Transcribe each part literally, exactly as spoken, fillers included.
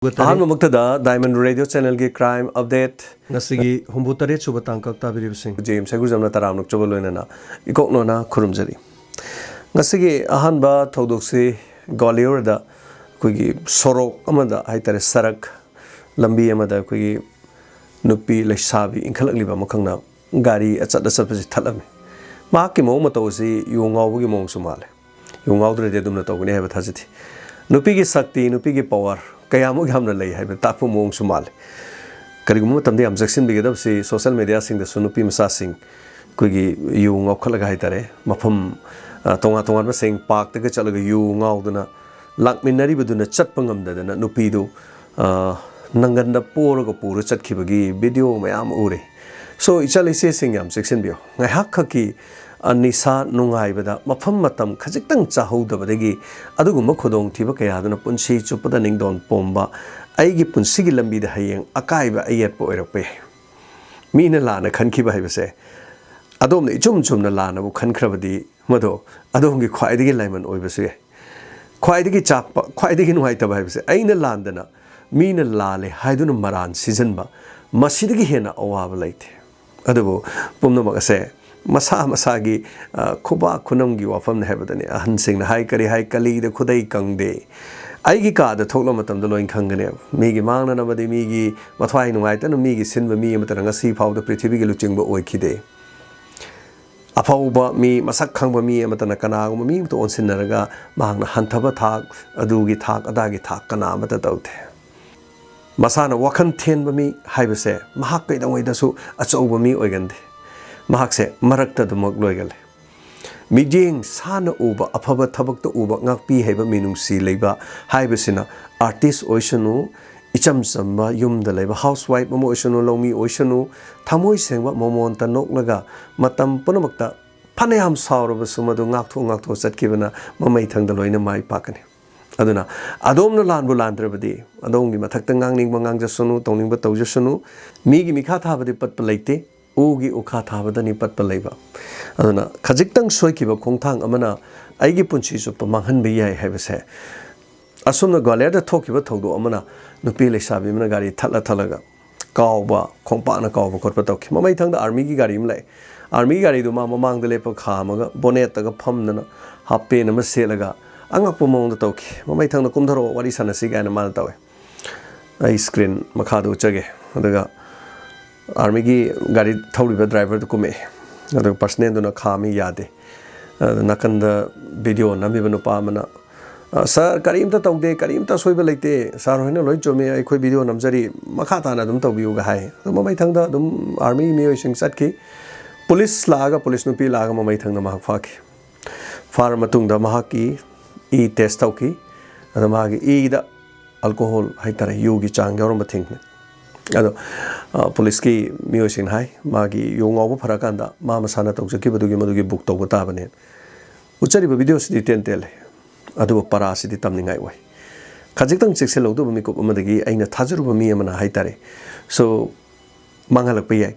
ꯑꯍꯥꯟꯕꯃꯛꯇꯗ Diamond Radio Channelꯒꯤ Crime Update ꯉꯁꯤꯒꯤ ꯍꯨꯝꯐꯨ ꯇꯔꯦꯠ ꯁꯨꯕ ꯇꯥꯡꯀꯛ ꯇꯥꯕꯤꯔꯤꯕꯁꯤꯡ ꯖꯦꯝꯁ ꯍꯩꯒ꯭ꯔꯨꯖꯝꯅ ꯇꯔꯥꯝꯅ ꯑꯣꯛꯆꯕ ꯂꯣꯏꯅꯅ ꯏꯀꯣꯛꯅꯣꯅ ꯈꯨꯔꯨꯝꯖꯔꯤ꯫ ꯉꯁꯤꯒꯤ ꯑꯍꯥꯟꯕ ꯊꯧꯗꯣꯛꯁꯤ ꯒ꯭ꯋꯥꯂꯤꯌꯣꯔꯗ ꯑꯩꯈꯣꯏꯒꯤ ꯁꯣꯔꯣꯛ ꯑꯃꯗ ꯍꯥꯏꯇꯥꯔꯦ, ꯁꯔꯛ ꯂꯝꯕꯤ ꯑꯃꯗ ꯑꯩꯈꯣꯏꯒꯤ ꯅꯨꯄꯤ ꯂꯩꯁꯥꯕꯤ ꯏꯟꯈꯠꯂꯛꯂꯤꯕ ꯑꯃꯈꯛꯅ ꯒꯥꯔꯤ ꯑꯆꯠ ꯑꯆꯠꯄꯁꯤ ꯊꯠꯂꯝꯃꯤ꯫ ꯃꯍꯥꯛꯀꯤ ꯃꯑꯣꯡ ꯃꯇꯧ ꯑꯁꯤ ꯌꯨ ꯉꯥꯎꯕꯒꯤ ꯃꯑꯣꯡꯁꯨ ꯃꯥꯜꯂꯦ꯫ ꯌꯨ ꯉꯥꯎꯗ꯭ꯔꯗꯤ ꯑꯗꯨꯝꯅ ꯇꯧꯒꯅꯤ ꯍꯥꯏꯕ ꯊꯥꯖꯗꯦ꯫ ꯅꯨꯄꯤꯒꯤ ꯁꯛꯇꯤ, ꯅꯨꯄꯤꯒꯤ ꯄꯋꯥꯔ ꯀꯌꯥꯃꯨꯛ ꯌꯥꯝꯅ ꯂꯩ ꯍꯥꯏꯕ ꯇꯥꯛꯄ ꯃꯑꯣꯡꯁꯨ ꯃꯥꯜꯂꯤ꯫ ꯀꯔꯤꯒꯨꯝꯕ ꯃꯇꯝꯗ ꯌꯥꯝ ꯆꯦꯛꯁꯤꯟꯕꯤꯒꯗꯕꯁꯤ ꯁꯣꯁꯦꯜ ꯃꯦꯗꯤꯌꯥꯁꯤꯡꯗꯁꯨ ꯅꯨꯄꯤ ꯃꯆꯥꯁꯤꯡ ꯑꯩꯈꯣꯏꯒꯤ ꯌꯨ ꯉꯥꯎꯈꯠꯂꯒ ꯍꯥꯏꯇꯥꯔꯦ, ꯃꯐꯝ, ꯑ, ꯇꯣꯉꯥꯟ ꯇꯣꯉꯥꯟꯕꯁꯤꯡ ꯄꯥꯔꯛꯇꯒ ꯆꯠꯂꯒ ꯌꯨ ꯉꯥꯎꯗꯨꯅ ꯂꯥꯛꯃꯤꯟꯅꯔꯤꯕꯗꯨꯅ ꯆꯠꯄ ꯉꯝꯗꯗꯅ ꯅꯨꯄꯤꯗꯨ, ꯑ, ꯅꯪꯒꯟꯗ ꯄꯣꯔꯒ ꯄꯨꯔ ꯆꯠꯈꯤꯕꯒꯤ ꯚꯤꯗꯤꯑꯣ ꯃꯌꯥꯝ ꯑꯃ ꯎꯔꯦ꯫ So, ꯏꯆꯜ ꯏꯆꯦꯁꯤꯡ ꯌꯥꯝ ꯆꯦꯛꯁꯤꯟꯕꯤꯌꯨ꯫ ꯉꯥꯏꯍꯥꯛ ꯈꯛꯀꯤ, ꯑ, ꯅꯤꯁꯥ ꯅꯨꯡꯉꯥꯏꯕꯗ ꯃꯐꯝ ꯃꯇꯝ ꯈꯖꯤꯛꯇꯪ ꯆꯥꯍꯧꯗꯕꯗꯒꯤ ꯑꯗꯨꯒꯨꯝꯕ ꯈꯨꯗꯣꯡꯊꯤꯕ ꯀꯌꯥꯗꯨꯅ ꯄꯨꯟꯁꯤ ꯆꯨꯞꯄꯗ ꯅꯤꯡꯗꯣꯟ ꯄꯣꯝꯕ, ꯑꯩꯒꯤ ꯄꯨꯟꯁꯤꯒꯤ ꯂꯝꯕꯤꯗ ꯍꯌꯦꯡ ꯑꯀꯥꯏꯕ ꯑꯌꯦꯠꯄ ꯑꯣꯏꯔꯛꯄ ꯌꯥꯏ꯫ ꯃꯤꯅ ꯂꯥꯟꯅ ꯈꯟꯈꯤꯕ ꯍꯥꯏꯕꯁꯦ, ꯑꯗꯣꯝꯅ ꯏꯆꯨꯝ ꯆꯨꯝꯅ ꯂꯥꯟꯅꯕꯨ ꯈꯟꯈ꯭ꯔꯕꯗꯤ, ꯃꯗꯣ ꯑꯗꯣꯝꯒꯤ ꯈ꯭ꯋꯥꯏꯗꯒꯤ ꯂꯥꯏꯃꯟ ꯑꯣꯏꯕꯁꯨ ꯌꯥꯏ꯫ ꯈ꯭ꯋꯥꯏꯗꯒꯤ ꯆꯥꯛꯄ, ꯈ꯭ꯋꯥꯏꯗꯒꯤ ꯅꯨꯡꯉꯥꯏꯇꯕ ꯍꯥꯏꯕꯁꯦ, ꯑꯩꯅ ꯂꯥꯟꯗꯅ ꯃꯤꯅ ꯂꯥꯜꯂꯦ ꯍꯥꯏꯗꯨꯅ ꯃꯔꯥꯟ ꯁꯤꯖꯤꯟꯕ, ꯃꯁꯤꯗꯒꯤ ꯍꯦꯟꯅ ꯑꯋꯥꯕ ꯂꯩꯇꯦ꯫ ꯑꯗꯨꯕꯨ ꯄꯨꯝꯅꯃꯛ ꯑꯁꯦ ꯃꯁꯥ ꯃꯁꯥꯒꯤ, ꯑ, ꯈꯨꯕꯥꯛ ꯈꯨꯅꯝꯒꯤ ꯋꯥꯐꯝꯅꯤ ꯍꯥꯏꯕꯗꯨꯅꯤ꯫ ꯑꯍꯟꯁꯤꯡꯅ ꯍꯥꯏ, ꯀꯔꯤ ꯍꯥꯏ, "ꯀꯂꯤꯗ ꯈꯨꯗꯩ ꯀꯪꯗꯦ"꯫ ꯑꯩꯒꯤ ꯀꯥꯗ ꯊꯣꯛꯂꯕ ꯃꯇꯝꯗ ꯂꯣꯏ ꯈꯪꯒꯅꯦꯕ꯫ ꯃꯤꯒꯤ ꯃꯥꯡꯅꯅꯕꯗꯤ, ꯃꯤꯒꯤ ꯃꯊ꯭ꯋꯥꯏ ꯅꯨꯡꯉꯥꯏꯇꯅ ꯃꯤꯒꯤ ꯁꯤꯟꯕ ꯃꯤ ꯑꯃꯠꯇꯅ ꯉꯁꯤ ꯐꯥꯎꯗ ꯄ꯭ꯔꯤꯊꯤꯕꯤꯒꯤ ꯂꯨꯆꯤꯡꯕ ꯑꯣꯏꯈꯤꯗꯦ꯫ ꯑꯐꯥꯎꯕ ꯃꯤ, ꯃꯁꯛ ꯈꯪꯕ ꯃꯤ ꯑꯃꯠꯇꯅ ꯀꯅꯥꯒꯨꯝꯕ ꯃꯤ ꯑꯃꯠꯇ ꯑꯣꯟꯁꯤꯟꯅꯔꯒ ꯃꯍꯥꯛꯅ ꯍꯟꯊꯕ ꯊꯥꯛ, ꯑꯗꯨꯒꯤ ꯊꯥꯛ, ꯑꯗꯥꯒꯤ ꯊꯥꯛ ꯀꯅꯥ ꯑꯃꯠꯇ ꯇꯧꯗꯦ꯫ ꯃꯁꯥꯅ ꯋꯥꯈꯜ ꯊꯦꯟꯕ ꯃꯤ ꯍꯥꯏꯕꯁꯦ ꯃꯍꯥꯛ ꯀꯩꯗꯧꯉꯩꯗꯁꯨ ꯑꯆꯧꯕ ꯃꯤ ꯑꯣꯏꯒꯟꯗꯦ꯫ ꯃꯍꯥꯛꯁꯦ ꯃꯔꯛꯇ ꯑꯗꯨꯃꯛ ꯂꯣꯏꯒꯜꯂꯦ꯫ ꯃꯤꯠꯌꯦꯡ ꯁꯥꯟꯅ ꯎꯕ, ꯑꯐꯕ ꯊꯕꯛꯇ ꯎꯕ, ꯉꯥꯛꯄꯤ ꯍꯩꯕ, ꯃꯤꯅꯨꯡꯁꯤ ꯂꯩꯕ ꯍꯥꯏꯕꯁꯤꯅ ꯑꯥꯔꯇꯤꯁ ꯑꯣꯏꯁꯅꯨ, ꯏꯆꯝ ꯆꯝꯕ ꯌꯨꯝꯗ ꯂꯩꯕ ꯍꯥꯎꯁ ꯋꯥꯏꯐ ꯑꯃ ꯑꯣꯏꯁꯅꯨ, ꯂꯧꯃꯤ ꯑꯣꯏꯁꯅꯨ, ꯊꯃꯣꯏ ꯁꯦꯡꯕ, ꯃꯃꯣꯟꯇ ꯅꯣꯛꯂꯒ ꯃꯇꯝ ꯄꯨꯝꯅꯃꯛꯇ ꯐꯅꯌꯥꯝ ꯁꯥꯎꯔꯕꯁꯨ ꯃꯗꯨ ꯉꯥꯛꯊꯣꯛ ꯉꯥꯛꯊꯣꯛ ꯆꯠꯈꯤꯕꯅ ꯃꯃꯩꯊꯪꯗ ꯂꯣꯏꯅ ꯃꯥꯏ ꯄꯥꯛꯀꯅꯤ꯫ ꯑꯗꯨꯅ ꯑꯗꯣꯝꯅ ꯂꯥꯟꯕꯨ ꯂꯥꯟꯗ꯭ꯔꯕꯗꯤ, ꯑꯗꯣꯝꯒꯤ ꯃꯊꯛꯇ ꯉꯥꯡꯅꯤꯡꯕ ꯉꯥꯡꯖꯁꯅꯨ, ꯇꯧꯅꯤꯡꯕ ꯇꯧꯖꯁꯅꯨ, ꯃꯤꯒꯤ ꯃꯤꯈꯥ ꯊꯥꯕꯗꯤ ꯄꯠꯄ ꯂꯩꯇꯦ, ꯎꯒꯤ ꯎꯈꯥ ꯊꯥꯕꯗꯅꯤ ꯄꯠꯄ ꯂꯩꯕ꯫ ꯑꯗꯨꯅ ꯈꯖꯤꯛꯇꯪ ꯁꯣꯏꯈꯤꯕ ꯈꯣꯡꯊꯥꯡ ꯑꯃꯅ ꯑꯩꯒꯤ ꯄꯨꯟꯁꯤ ꯆꯨꯞꯄ ꯃꯥꯡꯍꯟꯕ ꯌꯥꯏ ꯍꯥꯏꯕꯁꯦ ꯑꯁꯨꯝꯅ ꯒ꯭ꯋꯥꯂꯤꯌꯔꯗ ꯊꯣꯛꯈꯤꯕ ꯊꯧꯗꯣꯛ ꯑꯃꯅ ꯅꯨꯄꯤ ꯂꯩꯁꯥꯕꯤ ꯑꯃꯅ ꯒꯥꯔꯤ ꯊꯠꯂ ꯊꯠꯂꯒ ꯀꯥꯎꯕ, ꯈꯣꯡꯄꯥꯛꯅ ꯀꯥꯎꯕ ꯈꯣꯠꯄ ꯇꯧꯈꯤ꯫ ꯃꯃꯩꯊꯪꯗ ꯑꯥꯔꯃꯤꯒꯤ ꯒꯥꯔꯤ ꯑꯃ ꯂꯥꯛꯑꯦ꯫ ꯑꯥꯔꯃꯤꯒꯤ ꯒꯥꯔꯤꯗꯨ ꯃꯥ ꯃꯃꯥꯡꯗ ꯂꯦꯞꯄ ꯈꯥꯝꯃꯒ ꯕꯣꯅꯦꯠꯇꯒ ꯐꯝꯗꯅ ꯍꯥꯞ ꯄꯦꯟ ꯑꯃ ꯁꯦꯠꯂꯒ ꯑꯉꯛꯄ ꯃꯑꯣꯡꯗ ꯇꯧꯈꯤ꯫ "ꯃꯃꯩꯊꯪꯗ ꯀꯨꯝꯊꯔꯛꯑꯣ, ꯋꯥꯔꯤ ꯁꯥꯟꯅꯁꯤ" ꯀꯥꯏꯅ ꯃꯥꯅ ꯇꯧꯋꯦ꯫ ꯑꯩ ꯁ꯭ꯀ꯭ꯔꯤꯟ ꯃꯈꯥꯗ ꯎꯠꯆꯒꯦ꯫ ꯑꯗꯨꯒ ꯑꯥꯔꯃꯤꯒꯤ ꯒꯥꯔꯤ ꯊꯧꯔꯤꯕ ꯗ꯭ꯔꯥꯏꯚꯔꯗꯨ ꯀꯨꯝꯃꯛꯑꯦ꯫ ꯑꯗꯨꯒ ꯄꯔꯁꯅꯦꯜꯗꯨꯅ ꯈꯥꯝꯃꯤ, ꯌꯥꯗꯦ꯫ ꯑꯗꯨ ꯅꯥꯀꯟꯗ ꯚꯤꯗꯤꯑꯣ ꯅꯝꯃꯤꯕ ꯅꯨꯄꯥ ꯑꯃꯅ, "ꯑ, ꯁꯥꯔ, ꯀꯔꯤꯝꯇ ꯇꯧꯗꯦ, ꯀꯔꯤꯝꯇ ꯑꯁꯣꯏꯕ ꯂꯩꯇꯦ, ꯁꯥꯔ ꯍꯣꯏꯅ ꯂꯣꯏ ꯆꯨꯝꯃꯤ, ꯑꯩꯈꯣꯏ ꯚꯤꯗꯤꯑꯣ ꯅꯝꯖꯔꯤ, ꯃꯈꯥ ꯇꯥꯅ ꯑꯗꯨꯝ ꯇꯧꯕꯤꯌꯨꯒ" ꯍꯥꯏ꯫ ꯑꯗꯨ ꯃꯃꯩꯊꯪꯗ ꯑꯗꯨꯝ ꯑꯥꯔꯃꯤ ꯃꯤꯑꯣꯏꯁꯤꯡ ꯆꯠꯈꯤ꯫ ꯄꯨꯂꯤꯁ ꯂꯥꯛꯑꯒ, ꯄꯨꯂꯤꯁ ꯅꯨꯄꯤ ꯂꯥꯛꯑꯒ ꯃꯃꯩꯊꯪꯗ ꯃꯍꯥꯛ ꯐꯥꯈꯤ꯫ ꯐꯥꯔ ꯃꯇꯨꯡꯗ ꯃꯍꯥꯛꯀꯤ ꯏ ꯇꯦꯁ ꯇꯧꯈꯤ꯫ ꯑꯗ ꯃꯥꯒꯤ ꯏꯗ ꯑꯜꯀꯣꯍꯣꯜ ꯍꯥꯏꯇꯥꯔꯦ, ꯌꯨꯒꯤ ꯆꯥꯡ ꯌꯥꯎꯔꯝꯕ ꯊꯦꯡꯅꯩ꯫ ꯑꯗꯣ, ꯑ, ꯄꯨꯂꯤꯁꯀꯤ ꯃꯤꯑꯣꯏꯁꯤꯡꯅ ꯍꯥꯏ, ꯃꯥꯒꯤ ꯌꯨ ꯉꯥꯎꯕ ꯐꯔꯀꯥꯟꯗ ꯃꯥ ꯃꯁꯥꯅ ꯇꯧꯖꯈꯤꯕꯗꯨꯒꯤ ꯃꯗꯨꯒꯤ ꯕꯨꯛ ꯇꯧꯕ ꯇꯥꯕꯅꯦ꯫ ꯎꯠꯆꯔꯤꯕ ꯚꯤꯗꯤꯑꯣꯁꯤꯗꯤ ꯇꯦꯟ ꯇꯦꯜꯂꯦ, ꯑꯗꯨꯕꯨ ꯄꯔꯥꯁꯤꯗꯤ ꯇꯝꯅꯤꯡꯉꯥꯏ ꯑꯣꯏ꯫ ꯈꯖꯤꯛꯇꯪ ꯆꯦꯛꯁꯤꯜꯍꯧꯗꯕ ꯃꯤꯀꯨꯞ ꯑꯃꯗꯒꯤ ꯑꯩꯅ ꯊꯥꯖꯔꯨꯕ ꯃꯤ ꯑꯃꯅ ꯍꯥꯏꯇꯥꯔꯦ꯫ So, ꯃꯥꯡꯍꯜꯂꯛꯄ ꯌꯥꯏ꯫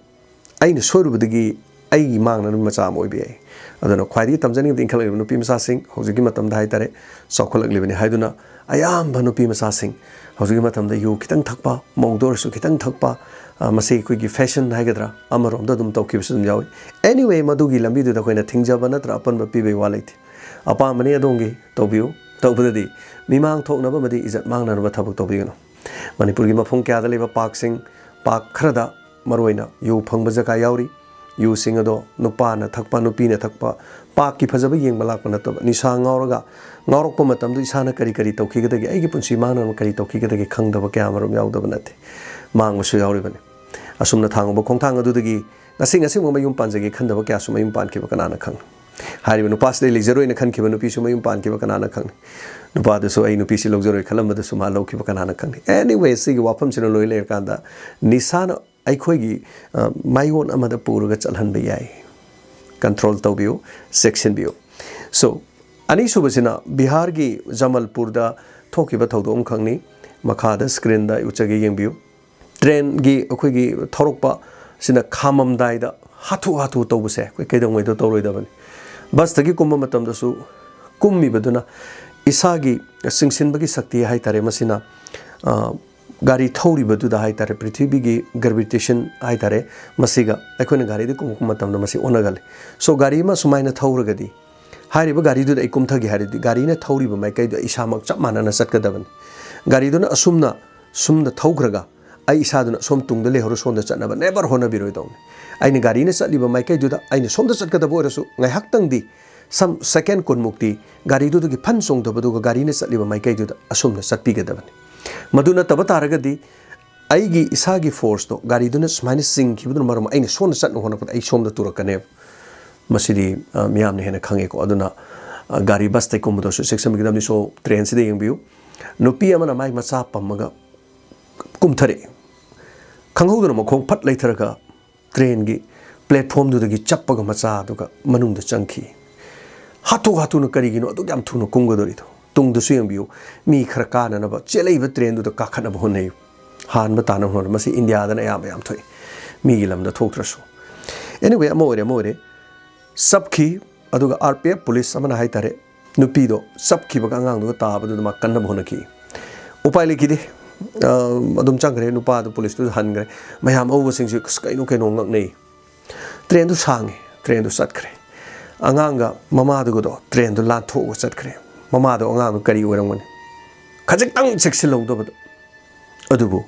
ꯑꯩꯅ ꯁꯣꯏꯔꯨꯕꯗꯒꯤ ꯑꯩꯒꯤ ꯃꯥꯡꯅꯅꯕ ꯃꯆꯥ ꯑꯃ ꯑꯣꯏꯕ ꯌꯥꯏ꯫ ꯑꯗꯨꯅ ꯈ꯭ꯋꯥꯏꯗꯒꯤ ꯇꯝꯖꯅꯤꯡꯕꯗꯤ ꯏꯟꯈꯠꯂꯛꯂꯤꯕ ꯅꯨꯄꯤ ꯃꯆꯥꯁꯤꯡ, ꯍꯧꯖꯤꯛꯀꯤ ꯃꯇꯝꯗ ꯍꯥꯏꯇꯥꯔꯦ, ꯆꯥꯎꯈꯠꯂꯛꯂꯤꯕꯅꯤ ꯍꯥꯏꯗꯨꯅ ꯑꯌꯥꯝꯕ ꯅꯨꯄꯤ ꯃꯆꯥꯁꯤꯡ ꯍꯧꯖꯤꯛꯀꯤ ꯃꯇꯝꯗ ꯌꯨ ꯈꯤꯇꯪ ꯊꯛꯄ, ꯃꯧꯗ ꯑꯣꯏꯔꯁꯨ ꯈꯤꯇꯪ ꯊꯛꯄ, ꯑ, ꯃꯁꯤ ꯑꯩꯈꯣꯏꯒꯤ ꯐꯦꯁꯟ ꯍꯥꯏꯒꯗ꯭ꯔꯥ, ꯑꯃꯔꯣꯝꯗ ꯑꯗꯨꯝ ꯇꯧꯈꯤꯕꯁꯨ ꯑꯗꯨꯝ ꯌꯥꯎꯏ꯫ Anyway, ꯃꯗꯨꯒꯤ ꯂꯝꯕꯤꯗꯨꯗ ꯑꯩꯈꯣꯏꯅ ꯊꯤꯡꯖꯕ ꯅꯠꯇ꯭ꯔ ꯑꯄꯟꯕ ꯄꯤꯕꯒꯤ ꯋꯥ ꯂꯩꯇꯦ꯫ ꯑꯄꯥꯝꯕꯅꯤ ꯑꯗꯣꯝꯒꯤ, ꯇꯧꯕꯤꯌꯨ꯫ ꯇꯧꯕꯗꯗꯤ ꯃꯤꯃꯥꯡ ꯊꯣꯛꯅꯕ ꯑꯃꯗꯤ ꯏꯖꯠ ꯃꯥꯡꯅꯅꯕ ꯊꯕꯛ ꯇꯧꯕꯤꯒꯅꯨ꯫ ꯃꯅꯤꯄꯨꯔꯒꯤ ꯃꯐꯝ ꯀꯌꯥꯗ ꯂꯩꯕ ꯄꯥꯔꯛꯁꯤꯡ, ꯄꯥꯔꯛ ꯈꯔꯗ ꯃꯔꯨꯑꯣꯏꯅ ꯌꯨ ꯐꯪꯕ ꯖꯒꯥ ꯌꯥꯎꯔꯤ꯫ ꯌꯨꯁꯤꯡ ꯑꯗꯣ ꯅꯨꯄꯥꯅ ꯊꯛꯄ, ꯅꯨꯄꯤꯅ ꯊꯛꯄ, ꯄꯥꯔꯛꯀꯤ ꯐꯖꯕ ꯌꯦꯡꯕ ꯂꯥꯛꯄ ꯅꯠꯇꯕ, ꯅꯤꯁꯥ ꯉꯥꯎꯔꯒ, ꯉꯥꯎꯔꯛꯄ ꯃꯇꯝꯗ ꯏꯁꯥꯅ ꯀꯔꯤ ꯀꯔꯤ ꯇꯧꯈꯤꯒꯗꯒꯦ, ꯑꯩꯒꯤ ꯄꯨꯟꯁꯤ ꯃꯥꯡꯅꯕ ꯀꯔꯤ ꯇꯧꯈꯤꯒꯗꯒꯦ ꯈꯪꯗꯕ ꯀꯌꯥ ꯑꯃꯔꯣꯝ ꯌꯥꯎꯗꯕ ꯅꯠꯇꯦ꯫ ꯃꯥꯡꯕꯁꯨ ꯌꯥꯎꯔꯤꯕꯅꯤ꯫ ꯑꯁꯨꯝꯅ ꯊꯥꯡꯉꯨꯕ ꯈꯣꯡꯊꯥꯡ ꯑꯗꯨꯗꯒꯤ ꯉꯁꯤ, ꯉꯁꯤꯃꯛ ꯃꯌꯨꯝ ꯄꯥꯟꯖꯒꯦ ꯈꯟꯗꯕ ꯀꯌꯥꯁꯨ ꯃꯌꯨꯝ ꯄꯥꯟꯈꯤꯕ ꯀꯅꯥꯅ ꯈꯪꯅꯤ? ꯍꯥꯏꯔꯤꯕ ꯅꯨꯄꯥꯁꯤꯗ ꯑꯩ ꯂꯩꯖꯔꯣꯏꯅ ꯈꯟꯈꯤꯕ ꯅꯨꯄꯤꯁꯨ ꯃꯌꯨꯝ ꯄꯥꯟꯈꯤꯕ ꯀꯅꯥꯅ ꯈꯪꯅꯤ? ꯅꯨꯄꯥꯗꯨꯁꯨ "ꯑꯩ ꯅꯨꯄꯤꯁꯤ ꯂꯧꯖꯔꯣꯏ" ꯈꯜꯂꯝꯕꯗꯁꯨ ꯃꯥ ꯂꯧꯈꯤꯕ ꯀꯅꯥꯅ ꯈꯪꯅꯤ? Anyway, ꯁꯤꯒꯤ ꯋꯥꯐꯝꯁꯤꯅ ꯂꯣꯏ ꯂꯩꯔꯀꯥꯟꯗ ꯅꯤꯁꯥꯅ ꯑꯩꯈꯣꯏꯒꯤ, ꯑ, ꯃꯥꯏꯑꯣꯟ ꯑꯃꯗ ꯄꯨꯔꯒ ꯆꯠꯍꯟꯕ ꯌꯥꯏ꯫ ꯀꯟꯇ꯭ꯔꯣꯜ ꯇꯧꯕꯤꯌꯨ, ꯆꯦꯛꯁꯤꯟꯕꯤꯌꯨ꯫ So, ꯑꯅꯤꯁꯨꯕꯁꯤꯅ ꯕꯤꯍꯥꯔꯒꯤ ꯖꯃꯜꯄꯨꯔꯗ ꯊꯣꯛꯈꯤꯕ ꯊꯧꯗꯣꯛ ꯑꯃꯈꯛꯅꯤ꯫ ꯃꯈꯥꯗ ꯁ꯭ꯀ꯭ꯔꯤꯟꯗ ꯑꯩ ꯎꯠꯆꯒꯦ, ꯌꯦꯡꯕꯤꯌꯨ꯫ ꯇ꯭ꯔꯦꯟꯒꯤ ꯑꯩꯈꯣꯏꯒꯤ ꯊꯧꯔꯛꯄ ꯁꯤꯅ ꯈꯥꯝꯃꯝꯗꯥꯏꯗ ꯍꯥꯊꯨ ꯍꯥꯊꯨ ꯇꯧꯕꯁꯦ ꯑꯩꯈꯣꯏ ꯀꯩꯗꯧꯉꯩꯗ ꯇꯧꯔꯣꯏꯗꯕꯅꯤ꯫ ꯕꯁꯇꯒꯤ ꯀꯨꯝꯕ ꯃꯇꯝꯗꯁꯨ ꯀꯨꯝꯃꯤꯕꯗꯨꯅ ꯏꯁꯥꯒꯤ ꯆꯤꯡꯁꯤꯟꯕꯒꯤ ꯁꯛꯇꯤ ꯍꯥꯏ ꯇꯥꯔꯦ, ꯃꯁꯤꯅ, ꯑ, ꯒꯥꯔꯤ ꯊꯧꯔꯤꯕꯗꯨꯗ ꯍꯥꯏ ꯇꯥꯔꯦ, ꯄ꯭ꯔꯤꯊꯤꯕꯤꯒꯤ gravitation ꯍꯥꯏ ꯇꯥꯔꯦ, ꯃꯁꯤꯒ ꯑꯩꯈꯣꯏꯅ ꯒꯥꯔꯤꯗ ꯀꯨꯝꯃꯛꯄ ꯃꯇꯝꯗ ꯃꯁꯤ ꯑꯣꯟꯅꯒꯜꯂꯤ꯫ So, ꯒꯥꯔꯤ ꯑꯃ ꯁꯨꯃꯥꯏꯅ ꯊꯧꯔꯒꯗꯤ, ꯍꯥꯏꯔꯤꯕ ꯒꯥꯔꯤꯗꯨꯗ ꯑꯩ ꯀꯨꯝꯊꯒꯦ ꯍꯥꯏꯔꯗꯤ, ꯒꯥꯔꯤꯅ ꯊꯧꯔꯤꯕ ꯃꯥꯏꯀꯩꯗꯨ ꯏꯁꯥꯃꯛ ꯆꯞ ꯃꯥꯟꯅꯅ ꯆꯠꯀꯗꯕꯅꯤ꯫ ꯒꯥꯔꯤꯗꯨꯅ ꯑꯁꯨꯝꯅ, ꯁꯨꯝꯅ ꯊꯧꯈ꯭ꯔꯒ, ꯑꯩ ꯏꯁꯥꯗꯨꯅ ꯁꯣꯝ ꯇꯨꯡꯗ ꯂꯩꯍꯧꯔ ꯁꯣꯝꯗ ꯆꯠꯅꯕ never ꯍꯣꯠꯅꯕꯤꯔꯣꯏꯗꯧꯅꯤ꯫ ꯑꯩꯅ ꯒꯥꯔꯤꯅ ꯆꯠꯂꯤꯕ ꯃꯥꯏꯀꯩꯗꯨꯗ ꯑꯩꯅ ꯁꯣꯝꯗ ꯆꯠꯀꯗꯕ ꯑꯣꯏꯔꯁꯨ, ꯉꯥꯏꯍꯥꯛꯇꯪꯗꯤ, some second ꯀꯨꯟꯃꯨꯛꯇꯤ ꯒꯥꯔꯤꯗꯨꯗꯒꯤ ꯐꯟ ꯆꯣꯡꯊꯕꯗꯨꯒ ꯒꯥꯔꯤꯅ ꯆꯠꯂꯤꯕ ꯃꯥꯏꯀꯩꯗꯨꯗ ꯑꯁꯨꯝꯅ ꯆꯠꯄꯤꯒꯗꯕꯅꯤ꯫ ꯃꯗꯨ ꯅꯠꯇꯕ ꯇꯥꯔꯒꯗꯤ, ꯑꯩꯒꯤ ꯏꯁꯥꯒꯤ forceꯇꯣ ꯒꯥꯔꯤꯗꯨꯅ ꯁꯨꯃꯥꯏꯅ ꯆꯤꯡꯈꯤꯕꯗꯨꯅ ꯃꯔꯝ ꯑꯩꯅ ꯁꯣꯝꯗ ꯆꯠꯅ ꯍꯣꯠꯅꯕꯗ ꯑꯩ ꯁꯣꯝꯗ ꯇꯨꯔꯛꯀꯅꯦꯕ꯫ ꯃꯁꯤꯗꯤ, ꯑ, ꯃꯤꯌꯥꯝꯅ ꯍꯦꯟꯅ ꯈꯪꯉꯦꯀꯣ꯫ ꯑꯗꯨꯅ, ꯑ, ꯒꯥꯔꯤ ꯕꯁꯇ ꯀꯨꯝꯕꯗꯁꯨ ꯆꯦꯛꯁꯤꯟꯕꯤꯒꯗꯕꯅꯤ꯫ So, trainꯁꯤꯗ ꯌꯦꯡꯕꯤꯌꯨ꯫ ꯅꯨꯄꯤ ꯑꯃꯅ ꯃꯥꯏ ꯃꯆꯥ ꯄꯝꯃꯒ ꯀꯨꯝꯊꯔꯛꯑꯦ꯫ ꯈꯪꯍꯧꯗꯅ ꯃꯈꯣꯡ ꯐꯠ ꯂꯩꯊꯔꯒ trainꯒꯤ platformꯗꯨꯗꯒꯤ ꯆꯞꯄꯒ ꯃꯆꯥꯗꯨꯒ ꯃꯅꯨꯡꯗ ꯆꯪꯈꯤ꯫ ꯍꯥꯊꯨ ꯍꯥꯊꯨꯅ ꯀꯔꯤꯒꯤꯅꯣ ꯑꯗꯨꯛ ꯌꯥꯝ ꯊꯨꯅ ꯀꯨꯝꯒꯗꯧꯔꯤꯗꯣ? ꯇꯨꯡꯗꯁꯨ ꯌꯦꯡꯕꯤꯌꯨ, ꯃꯤ ꯈꯔ ꯀꯥꯅꯅꯕ ꯆꯦꯜꯂꯛꯏꯕ trainꯗꯨꯗ ꯀꯥꯈꯠꯅꯕ ꯍꯣꯠꯅꯩ꯫ ꯍꯥꯟꯕ ꯇꯥꯅꯕ ꯍꯣꯠꯅꯕ꯫ ꯃꯁꯤ ꯏꯟꯗꯤꯌꯥꯗꯅ ꯑꯌꯥꯝꯕ ꯌꯥꯝ ꯊꯣꯛꯏ, ꯃꯤꯒꯤ ꯂꯝꯗ ꯊꯣꯛꯇ꯭ꯔꯁꯨ꯫ Anyway, ꯑꯃ ꯑꯣꯏꯔꯦ, ꯑꯃ ꯑꯣꯏꯔꯦ, ꯆꯞꯈꯤ꯫ ꯑꯗꯨꯒ RPF police ꯑꯃꯅ ꯍꯥꯏ ꯇꯥꯔꯦ, ꯅꯨꯄꯤꯗꯣ ꯆꯞꯈꯤꯕꯒ ꯑꯉꯥꯡꯗꯨꯒ ꯇꯥꯕꯗꯨꯗ ꯃꯥ ꯀꯟꯅꯕ ꯍꯣꯠꯅꯈꯤ꯫ ꯎꯄꯥꯏ ꯂꯩꯈꯤꯗꯦ꯫ ꯑ, ꯑꯗꯨꯝ ꯆꯪꯈ꯭ꯔꯦ꯫ ꯅꯨꯄꯥꯗꯨ policeꯇꯨꯁꯨ ꯍꯟꯈ꯭ꯔꯦ꯫ ꯃꯌꯥꯝ ꯑꯎꯕꯁꯤꯡꯁꯨ, "ꯑꯁ, ꯀꯩꯅꯣ, ꯀꯩꯅꯣ?" ꯉꯛꯅꯩ꯫ Trainꯗꯨ ꯁꯥꯡꯉꯦ, trainꯗꯨ ꯆꯠꯈ꯭ꯔꯦ꯫ ꯑꯉꯥꯡꯒ ꯃꯃꯥꯗꯨꯒꯗꯣ trainꯗꯨ ꯂꯥꯟꯊꯣꯛꯑꯒ ꯆꯠꯈ꯭ꯔꯦ꯫ ꯃꯃꯥꯗꯣ, ꯑꯉꯥꯡꯗꯣ ꯀꯔꯤ ꯑꯣꯏꯔꯝꯒꯅꯤ? ꯈꯖꯤꯛꯇꯪ ꯆꯦꯛꯁꯤꯜꯍꯧꯗꯕꯗ꯫ ꯑꯗꯨꯕꯨ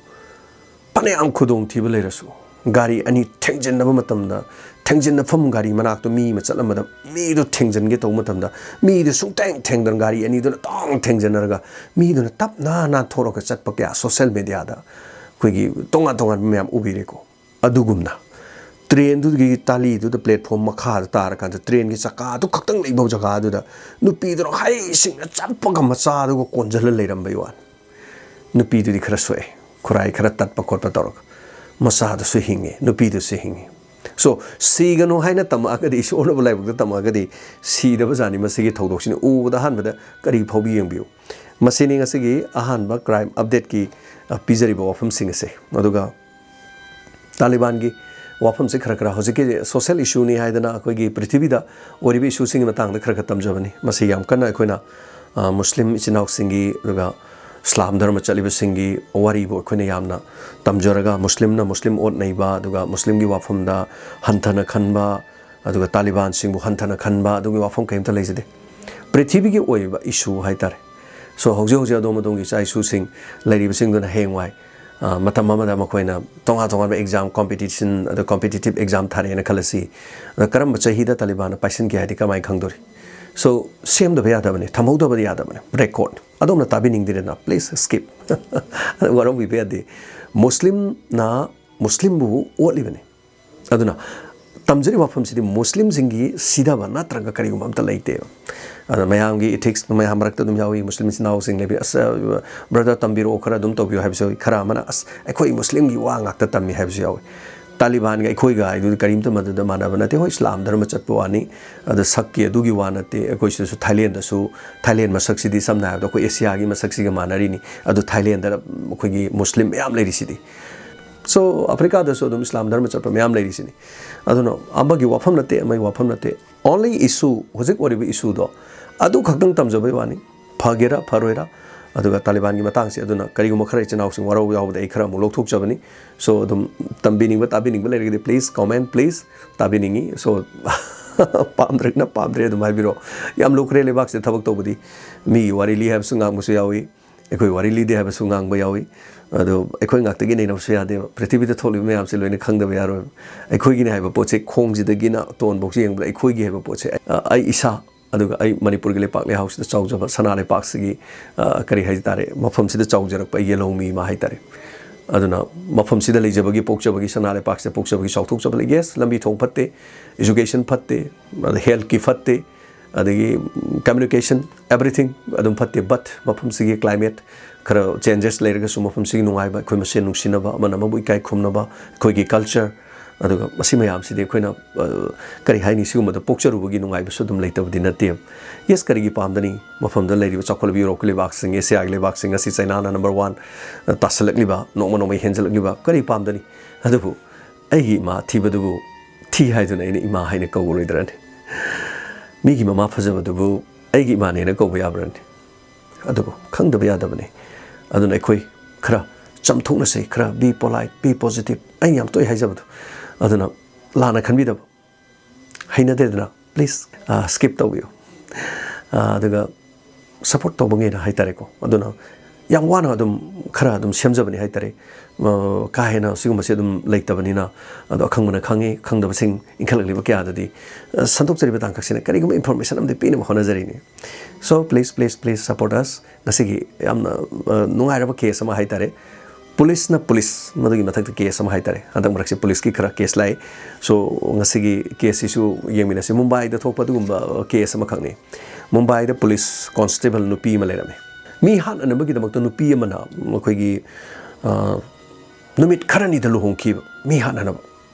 ꯐꯅꯌꯥꯝ ꯈꯨꯗꯣꯡꯊꯤꯕ ꯂꯩꯔꯁꯨ, ꯒꯥꯔꯤ ꯑꯅꯤ ꯊꯦꯡꯖꯤꯟꯅꯕ ꯃꯇꯝꯗ, ꯊꯦꯡꯖꯤꯟꯅꯐꯝ ꯒꯥꯔꯤ ꯃꯅꯥꯛꯇ ꯃꯤ ꯑꯃ ꯆꯠꯂꯝꯕꯗ, ꯃꯤꯗꯨ ꯊꯦꯡꯖꯤꯟꯒꯦ ꯇꯧꯕ ꯃꯇꯝꯗ, ꯃꯤꯗꯨ ꯁꯨꯡꯊꯦꯡ ꯊꯦꯡꯗꯅ ꯒꯥꯔꯤ ꯑꯅꯤꯗꯨꯅ ꯇꯥꯡ ꯊꯦꯡꯖꯤꯟꯅꯔꯒ, ꯃꯤꯗꯨꯅ ꯇꯞꯅ ꯅꯥꯟꯊꯣꯔꯛꯑꯒ ꯆꯠꯄ ꯀꯌꯥ social mediaꯗ ꯑꯩꯈꯣꯏꯒꯤ ꯇꯣꯉꯥꯟ ꯇꯣꯉꯥꯟꯕ ꯃꯌꯥꯝ ꯎꯕꯤꯔꯦꯀꯣ꯫ ꯑꯗꯨꯒꯨꯝꯅ trainꯗꯨꯒꯤ ꯇꯥꯂꯤꯗꯨꯗ platform ꯃꯈꯥꯗ ꯇꯥꯔꯀꯥꯟꯗ trainꯒꯤ ꯆꯀꯥꯗꯨ ꯈꯛꯇꯪ ꯂꯩꯕ ꯖꯒꯥꯗꯨꯗ ꯅꯨꯄꯤꯗꯨꯅ ꯍꯩꯁꯤꯡꯅ ꯆꯠꯄꯒ ꯃꯆꯥꯗꯨꯒ ꯀꯣꯟꯁꯤꯜꯂ ꯂꯩꯔꯝꯕꯩ ꯋꯥꯅꯤ꯫ ꯅꯨꯄꯤꯗꯨꯗꯤ ꯈꯔ ꯁꯣꯛꯑꯦ, ꯈꯨꯔꯥꯏ ꯈꯔ ꯇꯠꯄ ꯈꯣꯠꯄ ꯇꯧꯔꯒ꯫ ꯃꯆꯥꯗꯨꯁꯨ ꯍꯤꯡꯉꯤ, ꯅꯨꯄꯤꯗꯨꯁꯨ ꯍꯤꯡꯉꯤ꯫ So, ꯁꯤꯒꯅꯨ ꯍꯥꯏꯅ ꯇꯝꯃꯛꯑꯒꯗꯤ, ꯏꯁꯣꯔꯅꯕꯨ ꯂꯥꯏꯕꯛꯇ ꯇꯝꯃꯛꯑꯒꯗꯤ, ꯁꯤꯗꯕ ꯖꯥꯠꯅꯤ ꯃꯁꯤꯒꯤ ꯊꯧꯗꯣꯛꯁꯤꯅ꯫ ꯎꯕꯗ ꯑꯍꯥꯟꯕꯗ ꯀꯔꯤ ꯐꯥꯎꯕꯤ ꯌꯦꯡꯕꯤꯌꯨ꯫ ꯃꯁꯤꯅꯤ ꯉꯁꯤꯒꯤ ꯑꯍꯥꯟꯕ crime updateꯀꯤ, ꯑ, ꯄꯤꯖꯔꯤꯕ ꯋꯥꯐꯝꯁꯤꯡ ꯑꯁꯦ꯫ ꯑꯗꯨꯒ ꯇꯥꯂꯤꯕꯥꯟꯒꯤ ꯋꯥꯐꯝꯁꯦ ꯈꯔ ꯈꯔ ꯍꯧꯖꯤꯛꯀꯤ social issueꯅꯤ ꯍꯥꯏꯗꯅ ꯑꯩꯈꯣꯏꯒꯤ ꯄ꯭ꯔꯤꯊꯤꯕꯤꯗ ꯑꯣꯏꯔꯤꯕ issueꯁꯤꯡꯒꯤ ꯃꯇꯥꯡꯗ ꯈꯔ ꯈꯔ ꯇꯝꯖꯕꯅꯤ꯫ ꯃꯁꯤ ꯌꯥꯝ ꯀꯟꯅ ꯑꯩꯈꯣꯏꯅ, ꯑ, ꯃꯨꯁꯂꯤꯝ ꯏꯆꯤꯟ ꯏꯅꯥꯎꯁꯤꯡꯒꯤ, ꯑꯗꯨꯒ ꯏꯁꯂꯥꯝ ꯙꯔꯃ ꯆꯠꯂꯤꯕꯁꯤꯡꯒꯤ ꯋꯥꯔꯤꯕꯨ ꯑꯩꯈꯣꯏꯅ ꯌꯥꯝꯅ ꯇꯝꯖꯔꯒ, ꯃꯨꯁꯂꯤꯝꯅ ꯃꯨꯁꯂꯤꯝ ꯑꯣꯠ ꯅꯩꯕ, ꯑꯗꯨꯒ ꯃꯨꯁꯂꯤꯝꯒꯤ ꯋꯥꯐꯝꯗ ꯍꯟꯊꯅ ꯈꯟꯕ, ꯑꯗꯨꯒ ꯇꯥꯂꯤꯕꯥꯟꯁꯤꯡꯕꯨ ꯍꯟꯊꯅ ꯈꯟꯕ, ꯑꯗꯨꯒꯤ ꯋꯥꯐꯝ ꯀꯔꯤꯝꯇ ꯂꯩꯖꯗꯦ꯫ ꯄ꯭ꯔꯤꯊꯤꯕꯤꯒꯤ ꯑꯣꯏꯔꯤꯕ issue ꯍꯥꯏꯇꯥꯔꯦ꯫ So, ꯍꯧꯖꯤꯛ ꯍꯧꯖꯤꯛ ꯑꯗꯣꯝ ꯑꯗꯣꯝꯒꯤ ꯏꯆꯥ ꯏꯁꯨꯁꯤꯡ ꯂꯩꯔꯤꯕꯁꯤꯡꯗꯨꯅ ꯍꯌꯦꯡꯋꯥꯏ, ꯑ, ꯃꯇꯝ ꯑꯃꯗ ꯃꯈꯣꯏꯅ ꯇꯣꯉꯥꯟ ꯇꯣꯉꯥꯟꯕ exam competition, ꯑꯗ competitive exam ꯊꯥꯔꯛꯑꯦꯅ ꯈꯜꯂꯁꯤ꯫ ꯑꯗ ꯀꯔꯝꯕ ꯆꯍꯤꯗ ꯇꯥꯂꯤꯕꯥꯟꯅ ꯄꯥꯏꯁꯤꯟꯒꯦ ꯍꯥꯏꯗꯤ ꯀꯃꯥꯏꯅ ꯈꯪꯗꯣꯔꯤ? So, ꯁꯦꯝꯗꯕ ꯌꯥꯗꯕꯅꯤ, ꯊꯝꯍꯧꯗꯕꯗꯤ ꯌꯥꯗꯕꯅꯤ꯫ Record꯫ ꯑꯗꯣꯝꯅ ꯇꯥꯕꯤꯅꯤꯡꯗꯦꯗꯅ, please skip꯫ ꯋꯥꯔꯧꯕꯤꯕ ꯌꯥꯗꯦ꯫ ꯃꯨꯁꯂꯤꯝꯅ ꯃꯨꯁꯂꯤꯝꯕꯨ ꯑꯣꯠꯂꯤꯕꯅꯤ꯫ ꯑꯗꯨꯅ ꯇꯝꯖꯔꯤꯕ ꯋꯥꯐꯝꯁꯤꯗꯤ ꯃꯨꯁꯂꯤꯝꯁꯤꯡꯒꯤ ꯁꯤꯊꯕ ꯅꯠꯇ꯭ꯔꯒ ꯀꯔꯤꯒꯨꯝꯕ ꯑꯝꯇ ꯂꯩꯇꯦꯕ꯫ ꯑꯗ ꯃꯌꯥꯝꯒꯤ ethics ꯃꯌꯥꯝ ꯃꯔꯛꯇ ꯑꯗꯨꯝ ꯌꯥꯎꯏ, ꯃꯨꯁꯂꯤꯝ ꯏꯆꯤꯟ ꯏꯅꯥꯎꯁꯤꯡ ꯂꯩꯕꯤ, "ꯑꯁ, brother, ꯇꯝꯕꯤꯔꯛꯑꯣ, ꯈꯔ ꯑꯗꯨꯝ ꯇꯧꯕꯤꯌꯨ" ꯍꯥꯏꯕꯁꯨ ꯌꯥꯎꯏ꯫ ꯈꯔ ꯑꯃꯅ, "ꯑꯁ, ꯑꯩꯈꯣꯏ ꯃꯨꯁꯂꯤꯝꯒꯤ ꯋꯥ ꯉꯥꯛꯇ ꯇꯝꯃꯤ" ꯍꯥꯏꯕꯁꯨ ꯌꯥꯎꯏ꯫ ꯇꯥꯂꯤꯕꯥꯟꯒ ꯑꯩꯈꯣꯏꯒ ꯍꯥꯏꯗꯨꯗꯤ ꯀꯔꯤꯝꯇ ꯃꯗꯨꯗ ꯃꯥꯟꯅꯕ ꯅꯠꯇꯦ꯫ ꯍꯣꯏ, ꯏꯁꯂꯥꯝ ꯙꯔꯃ ꯆꯠꯄ ꯋꯥꯅꯤ, ꯑꯗ ꯁꯛꯀꯤ ꯑꯗꯨꯒꯤ ꯋꯥ ꯅꯠꯇꯦ꯫ ꯑꯩꯈꯣꯏ ꯁꯤꯗꯁꯨ ꯊꯥꯏꯂꯦꯟꯗꯁꯨ, ꯊꯥꯏꯂꯦꯟ ꯃꯁꯛꯁꯤꯗꯤ ꯁꯝꯅ ꯍꯥꯏꯔꯕꯗ ꯑꯩꯈꯣꯏ ꯑꯦꯁꯤꯌꯥꯒꯤ ꯃꯁꯛꯁꯤꯒ ꯃꯥꯟꯅꯔꯤꯅꯤ꯫ ꯑꯗꯨ ꯊꯥꯏꯂꯦꯟꯗ ꯑꯩꯈꯣꯏꯒꯤ ꯃꯨꯁꯂꯤꯝ ꯃꯌꯥꯝ ꯂꯩꯔꯤꯁꯤꯗꯤ꯫ So, ꯑꯐ꯭ꯔꯤꯀꯥꯗꯁꯨ ꯑꯗꯨꯝ ꯏꯁꯂꯥꯝ ꯙꯔꯃ ꯆꯠꯄ ꯃꯌꯥꯝ ꯂꯩꯔꯤꯁꯤꯅꯤ꯫ ꯑꯗꯨꯅ ꯑꯃꯒꯤ ꯋꯥꯐꯝ ꯅꯠꯇꯦ, ꯑꯃꯒꯤ ꯋꯥꯐꯝ ꯅꯠꯇꯦ꯫ Only issue, ꯍꯧꯖꯤꯛ ꯑꯣꯏꯔꯤꯕ issueꯗꯣ, ꯑꯗꯨ ꯈꯛꯇꯪ ꯇꯝꯖꯕꯩ ꯋꯥꯅꯤ꯫ ꯐꯒꯦꯔꯥ ꯐꯔꯣꯏꯔꯥ, ꯑꯗꯨꯒ ꯇꯥꯂꯤꯕꯥꯟꯒꯤ ꯃꯇꯥꯡꯁꯦ, ꯑꯗꯨꯅ ꯀꯔꯤꯒꯨꯝꯕ ꯈꯔ ꯏꯆꯤꯟ ꯏꯅꯥꯎꯁꯤꯡ ꯋꯥꯔꯧꯕ ꯌꯥꯎꯕꯗ ꯑꯩ ꯈꯔ ꯑꯃꯨꯛ ꯂꯧꯊꯣꯛꯆꯕꯅꯤ꯫ So, ꯑꯗꯨꯝ ꯇꯝꯕꯤꯅꯤꯡꯕ, ꯇꯥꯕꯤꯅꯤꯡꯕ ꯂꯩꯔꯒꯗꯤ, please comment, please, ꯇꯥꯕꯤꯅꯤꯡꯉꯤ꯫ So, ꯄꯥꯝꯗ꯭ꯔꯒꯅ ꯄꯥꯝꯗ꯭ꯔꯦ ꯑꯗꯨꯝ ꯍꯥꯏꯕꯤꯔꯣ꯫ ꯌꯥꯝ ꯂꯨꯈ꯭ꯔꯦ ꯂꯩꯕꯥꯛꯁꯤꯗ ꯊꯕꯛ ꯇꯧꯕꯗꯤ꯫ ꯃꯤꯒꯤ ꯋꯥꯔꯤ ꯂꯤ ꯍꯥꯏꯕꯁꯨ ꯉꯥꯡꯕꯁꯨ ꯌꯥꯎꯏ, ꯑꯩꯈꯣꯏ ꯋꯥꯔꯤ ꯂꯤꯗꯦ ꯍꯥꯏꯕꯁꯨ ꯉꯥꯡꯕ ꯌꯥꯎꯏ꯫ ꯑꯗꯣ ꯑꯩꯈꯣꯏ ꯉꯥꯛꯇꯒꯤ ꯅꯩꯅꯕꯁꯨ ꯌꯥꯗꯦꯕ꯫ ꯄ꯭ꯔꯤꯊꯤꯕꯤꯗ ꯊꯣꯛꯂꯤꯕ ꯃꯌꯥꯝꯁꯦ ꯂꯣꯏꯅ ꯈꯪꯗꯕ ꯌꯥꯔꯣꯏꯕ꯫ ꯑꯩꯈꯣꯏꯒꯤꯅꯦ ꯍꯥꯏꯕ ꯄꯣꯠꯁꯦ ꯈꯣꯡꯁꯤꯗꯒꯤꯅ ꯇꯣꯟꯐꯥꯎꯁꯤ ꯌꯦꯡꯕꯗ ꯑꯩꯈꯣꯏꯒꯤ ꯍꯥꯏꯕ ꯄꯣꯠꯁꯦ, ꯑ, ꯑꯩ ꯏꯁꯥ, ꯑꯗꯨꯒ ꯑꯩ ꯃꯅꯤꯄꯨꯔꯒꯤ ꯂꯩꯄꯥꯛ ꯂꯩꯍꯥꯎꯁꯤꯗ ꯆꯥꯎꯖꯕ, ꯁꯅꯥ ꯂꯩꯄꯥꯛꯁꯤꯒꯤ, ꯑ, ꯀꯔꯤ ꯍꯥꯏ ꯇꯥꯔꯦ, ꯃꯐꯝꯁꯤꯗ ꯆꯥꯎꯖꯔꯛꯄ ꯑꯩ ꯌꯦꯜꯍꯧꯃꯤ ꯑꯃ ꯍꯥꯏ ꯇꯥꯔꯦ꯫ ꯑꯗꯨꯅ ꯃꯐꯝꯁꯤꯗ ꯂꯩꯖꯕꯒꯤ, ꯄꯣꯛꯆꯕꯒꯤ, ꯁꯅꯥ ꯂꯩꯄꯥꯛꯁꯤꯗ ꯄꯣꯛꯆꯕꯒꯤ ꯆꯥꯎꯊꯣꯛꯆꯕ ꯂꯩ꯫ Yes, ꯂꯝꯕꯤ ꯊꯣꯡ ꯐꯠꯇꯦ, education ꯐꯠꯇꯦ, ꯑꯗ healthꯀꯤ ꯐꯠꯇꯦ, ꯑꯗꯒꯤ communication, everything ꯑꯗꯨꯝ ꯐꯠꯇꯦ꯫ But ꯃꯐꯝꯁꯤꯒꯤ climate ꯈꯔ changes ꯂꯩꯔꯒꯁꯨ, ꯃꯐꯝꯁꯤꯒꯤ ꯅꯨꯡꯉꯥꯏꯕ, ꯑꯩꯈꯣꯏ ꯃꯁꯦꯟ ꯅꯨꯡꯁꯤꯅꯕ, ꯑꯃꯅ ꯑꯃꯕꯨ ꯏꯀꯥꯏ ꯈꯨꯝꯅꯕ, ꯑꯩꯈꯣꯏꯒꯤ culture, ꯑꯗꯨꯒ ꯃꯁꯤ ꯃꯌꯥꯝꯁꯤꯗꯤ ꯑꯩꯈꯣꯏꯅ, ꯑ, ꯀꯔꯤ ꯍꯥꯏꯅꯤ, ꯁꯤꯒꯨꯝꯕꯗ ꯄꯣꯛꯆꯔꯨꯕꯒꯤ ꯅꯨꯡꯉꯥꯏꯕꯁꯨ ꯑꯗꯨꯝ ꯂꯩꯇꯕꯗꯤ ꯅꯠꯇꯦꯕ꯫ Yes, ꯀꯔꯤꯒꯤ ꯄꯥꯝꯗꯅꯤ? ꯃꯐꯝꯗ ꯂꯩꯔꯤꯕ ꯆꯥꯎꯈꯠꯂꯕ ꯌꯨꯔꯣꯞꯀꯤ ꯂꯩꯕꯥꯛꯁꯤꯡ, ꯑꯦꯁꯤꯌꯥꯒꯤ ꯂꯩꯕꯥꯛꯁꯤꯡ ꯑꯁꯤ ꯆꯩꯅꯥꯅ number one ꯇꯥꯁꯜꯂꯛꯂꯤꯕ, ꯅꯣꯡꯃ ꯅꯣꯡꯃꯒꯤ ꯍꯦꯟꯖꯜꯂꯛꯂꯤꯕ, ꯀꯔꯤ ꯄꯥꯝꯗꯅꯤ? ꯑꯗꯨꯕꯨ ꯑꯩꯒꯤ ꯏꯃꯥ ꯊꯤꯕꯗꯨꯕꯨ ꯊꯤ ꯍꯥꯏꯗꯨꯅ ꯑꯩꯅ ꯏꯃꯥ ꯍꯥꯏꯅ ꯀꯧꯔꯣꯏꯗ꯭ꯔꯅꯤ? ꯃꯤꯒꯤ ꯃꯃꯥ ꯐꯖꯕꯗꯨꯕꯨ ꯑꯩꯒꯤ ꯏꯃꯥꯅꯦꯅ ꯀꯧꯕ ꯌꯥꯕ꯭ꯔꯅꯤ? ꯑꯗꯨꯕꯨ ꯈꯪꯗꯕ ꯌꯥꯗꯕꯅꯤ꯫ ꯑꯗꯨꯅ ꯑꯩꯈꯣꯏ ꯈꯔ ꯆꯝꯊꯣꯛꯅꯁꯤ, ꯈꯔ be polite, be positive, ꯑꯩꯅ ꯌꯥꯝ ꯇꯣꯏ ꯍꯥꯏꯖꯕꯗꯣ꯫ ꯑꯗꯨꯅ ꯂꯥꯟꯅ ꯈꯟꯕꯤꯗꯕ, ꯍꯩꯅꯗꯦꯗꯅ please skip ꯇꯧꯕꯤꯌꯨ꯫ ꯑꯗꯨꯒ support ꯇꯧꯕꯉꯩꯅ ꯍꯥꯏꯇꯥꯔꯦꯀꯣ꯫ ꯑꯗꯨꯅ ꯌꯥꯝ ꯋꯥꯅ ꯑꯗꯨꯝ ꯈꯔ ꯑꯗꯨꯝ ꯁꯦꯝꯖꯕꯅꯤ ꯍꯥꯏꯇꯥꯔꯦ꯫ ꯀꯥ ꯍꯦꯟꯅ ꯁꯤꯒꯨꯝꯕꯁꯦ ꯑꯗꯨꯝ ꯂꯩꯇꯕꯅꯤꯅ꯫ ꯑꯗꯣ ꯑꯈꯪꯕꯅ ꯈꯪꯉꯤ, ꯈꯪꯗꯕꯁꯤꯡ ꯏꯟꯈꯠꯂꯛꯂꯤꯕ ꯀꯌꯥꯗꯗꯤ ꯁꯟꯗꯣꯛꯆꯔꯤꯕ ꯇꯥꯡꯀꯛꯁꯤꯅ ꯀꯔꯤꯒꯨꯝꯕ information ꯑꯃꯗꯤ ꯄꯤꯅꯕ ꯍꯣꯠꯅꯖꯔꯤꯅꯤ꯫ So please, please, please support us. ꯉꯁꯤꯒꯤ ꯌꯥꯝꯅ ꯅꯨꯡꯉꯥꯏꯔꯕ case ꯑꯃ ꯍꯥꯏꯇꯥꯔꯦ꯫ ꯄꯨꯂꯤꯁꯅ ꯄꯨꯂꯤꯁ, ꯃꯗꯨꯒꯤ ꯃꯊꯛꯇ case ꯑꯃ ꯍꯥꯏꯇꯥꯔꯦ꯫ ꯍꯟꯗꯛ ꯃꯔꯛꯁꯦ ꯄꯨꯂꯤꯁꯀꯤ ꯈꯔ case ꯂꯥꯛꯏ꯫ So ꯉꯁꯤꯒꯤ caseꯁꯤꯁꯨ ꯌꯦꯡꯃꯤꯟꯅꯁꯤ꯫ ꯃꯨꯝꯕꯥꯏꯗ ꯊꯣꯛꯄ ꯑꯗꯨꯒꯨꯝꯕ case ꯑꯃꯈꯛꯅꯤ꯫ ꯃꯨꯝꯕꯥꯏꯗ ꯄꯨꯂꯤꯁ constable ꯅꯨꯄꯤ ꯑꯃ ꯂꯩꯔꯝꯃꯤ꯫ ꯃꯤ ꯍꯥꯠꯅꯅꯕꯒꯤꯗꯃꯛꯇ ꯅꯨꯄꯤ ꯑꯃꯅ ꯃꯈꯣꯏꯒꯤ ꯅꯨꯃꯤꯠ ꯈꯔꯅꯤꯗ ꯂꯨꯍꯣꯡꯈꯤꯕ꯫ ꯃꯤ ꯍꯥꯠꯅꯅꯕ꯫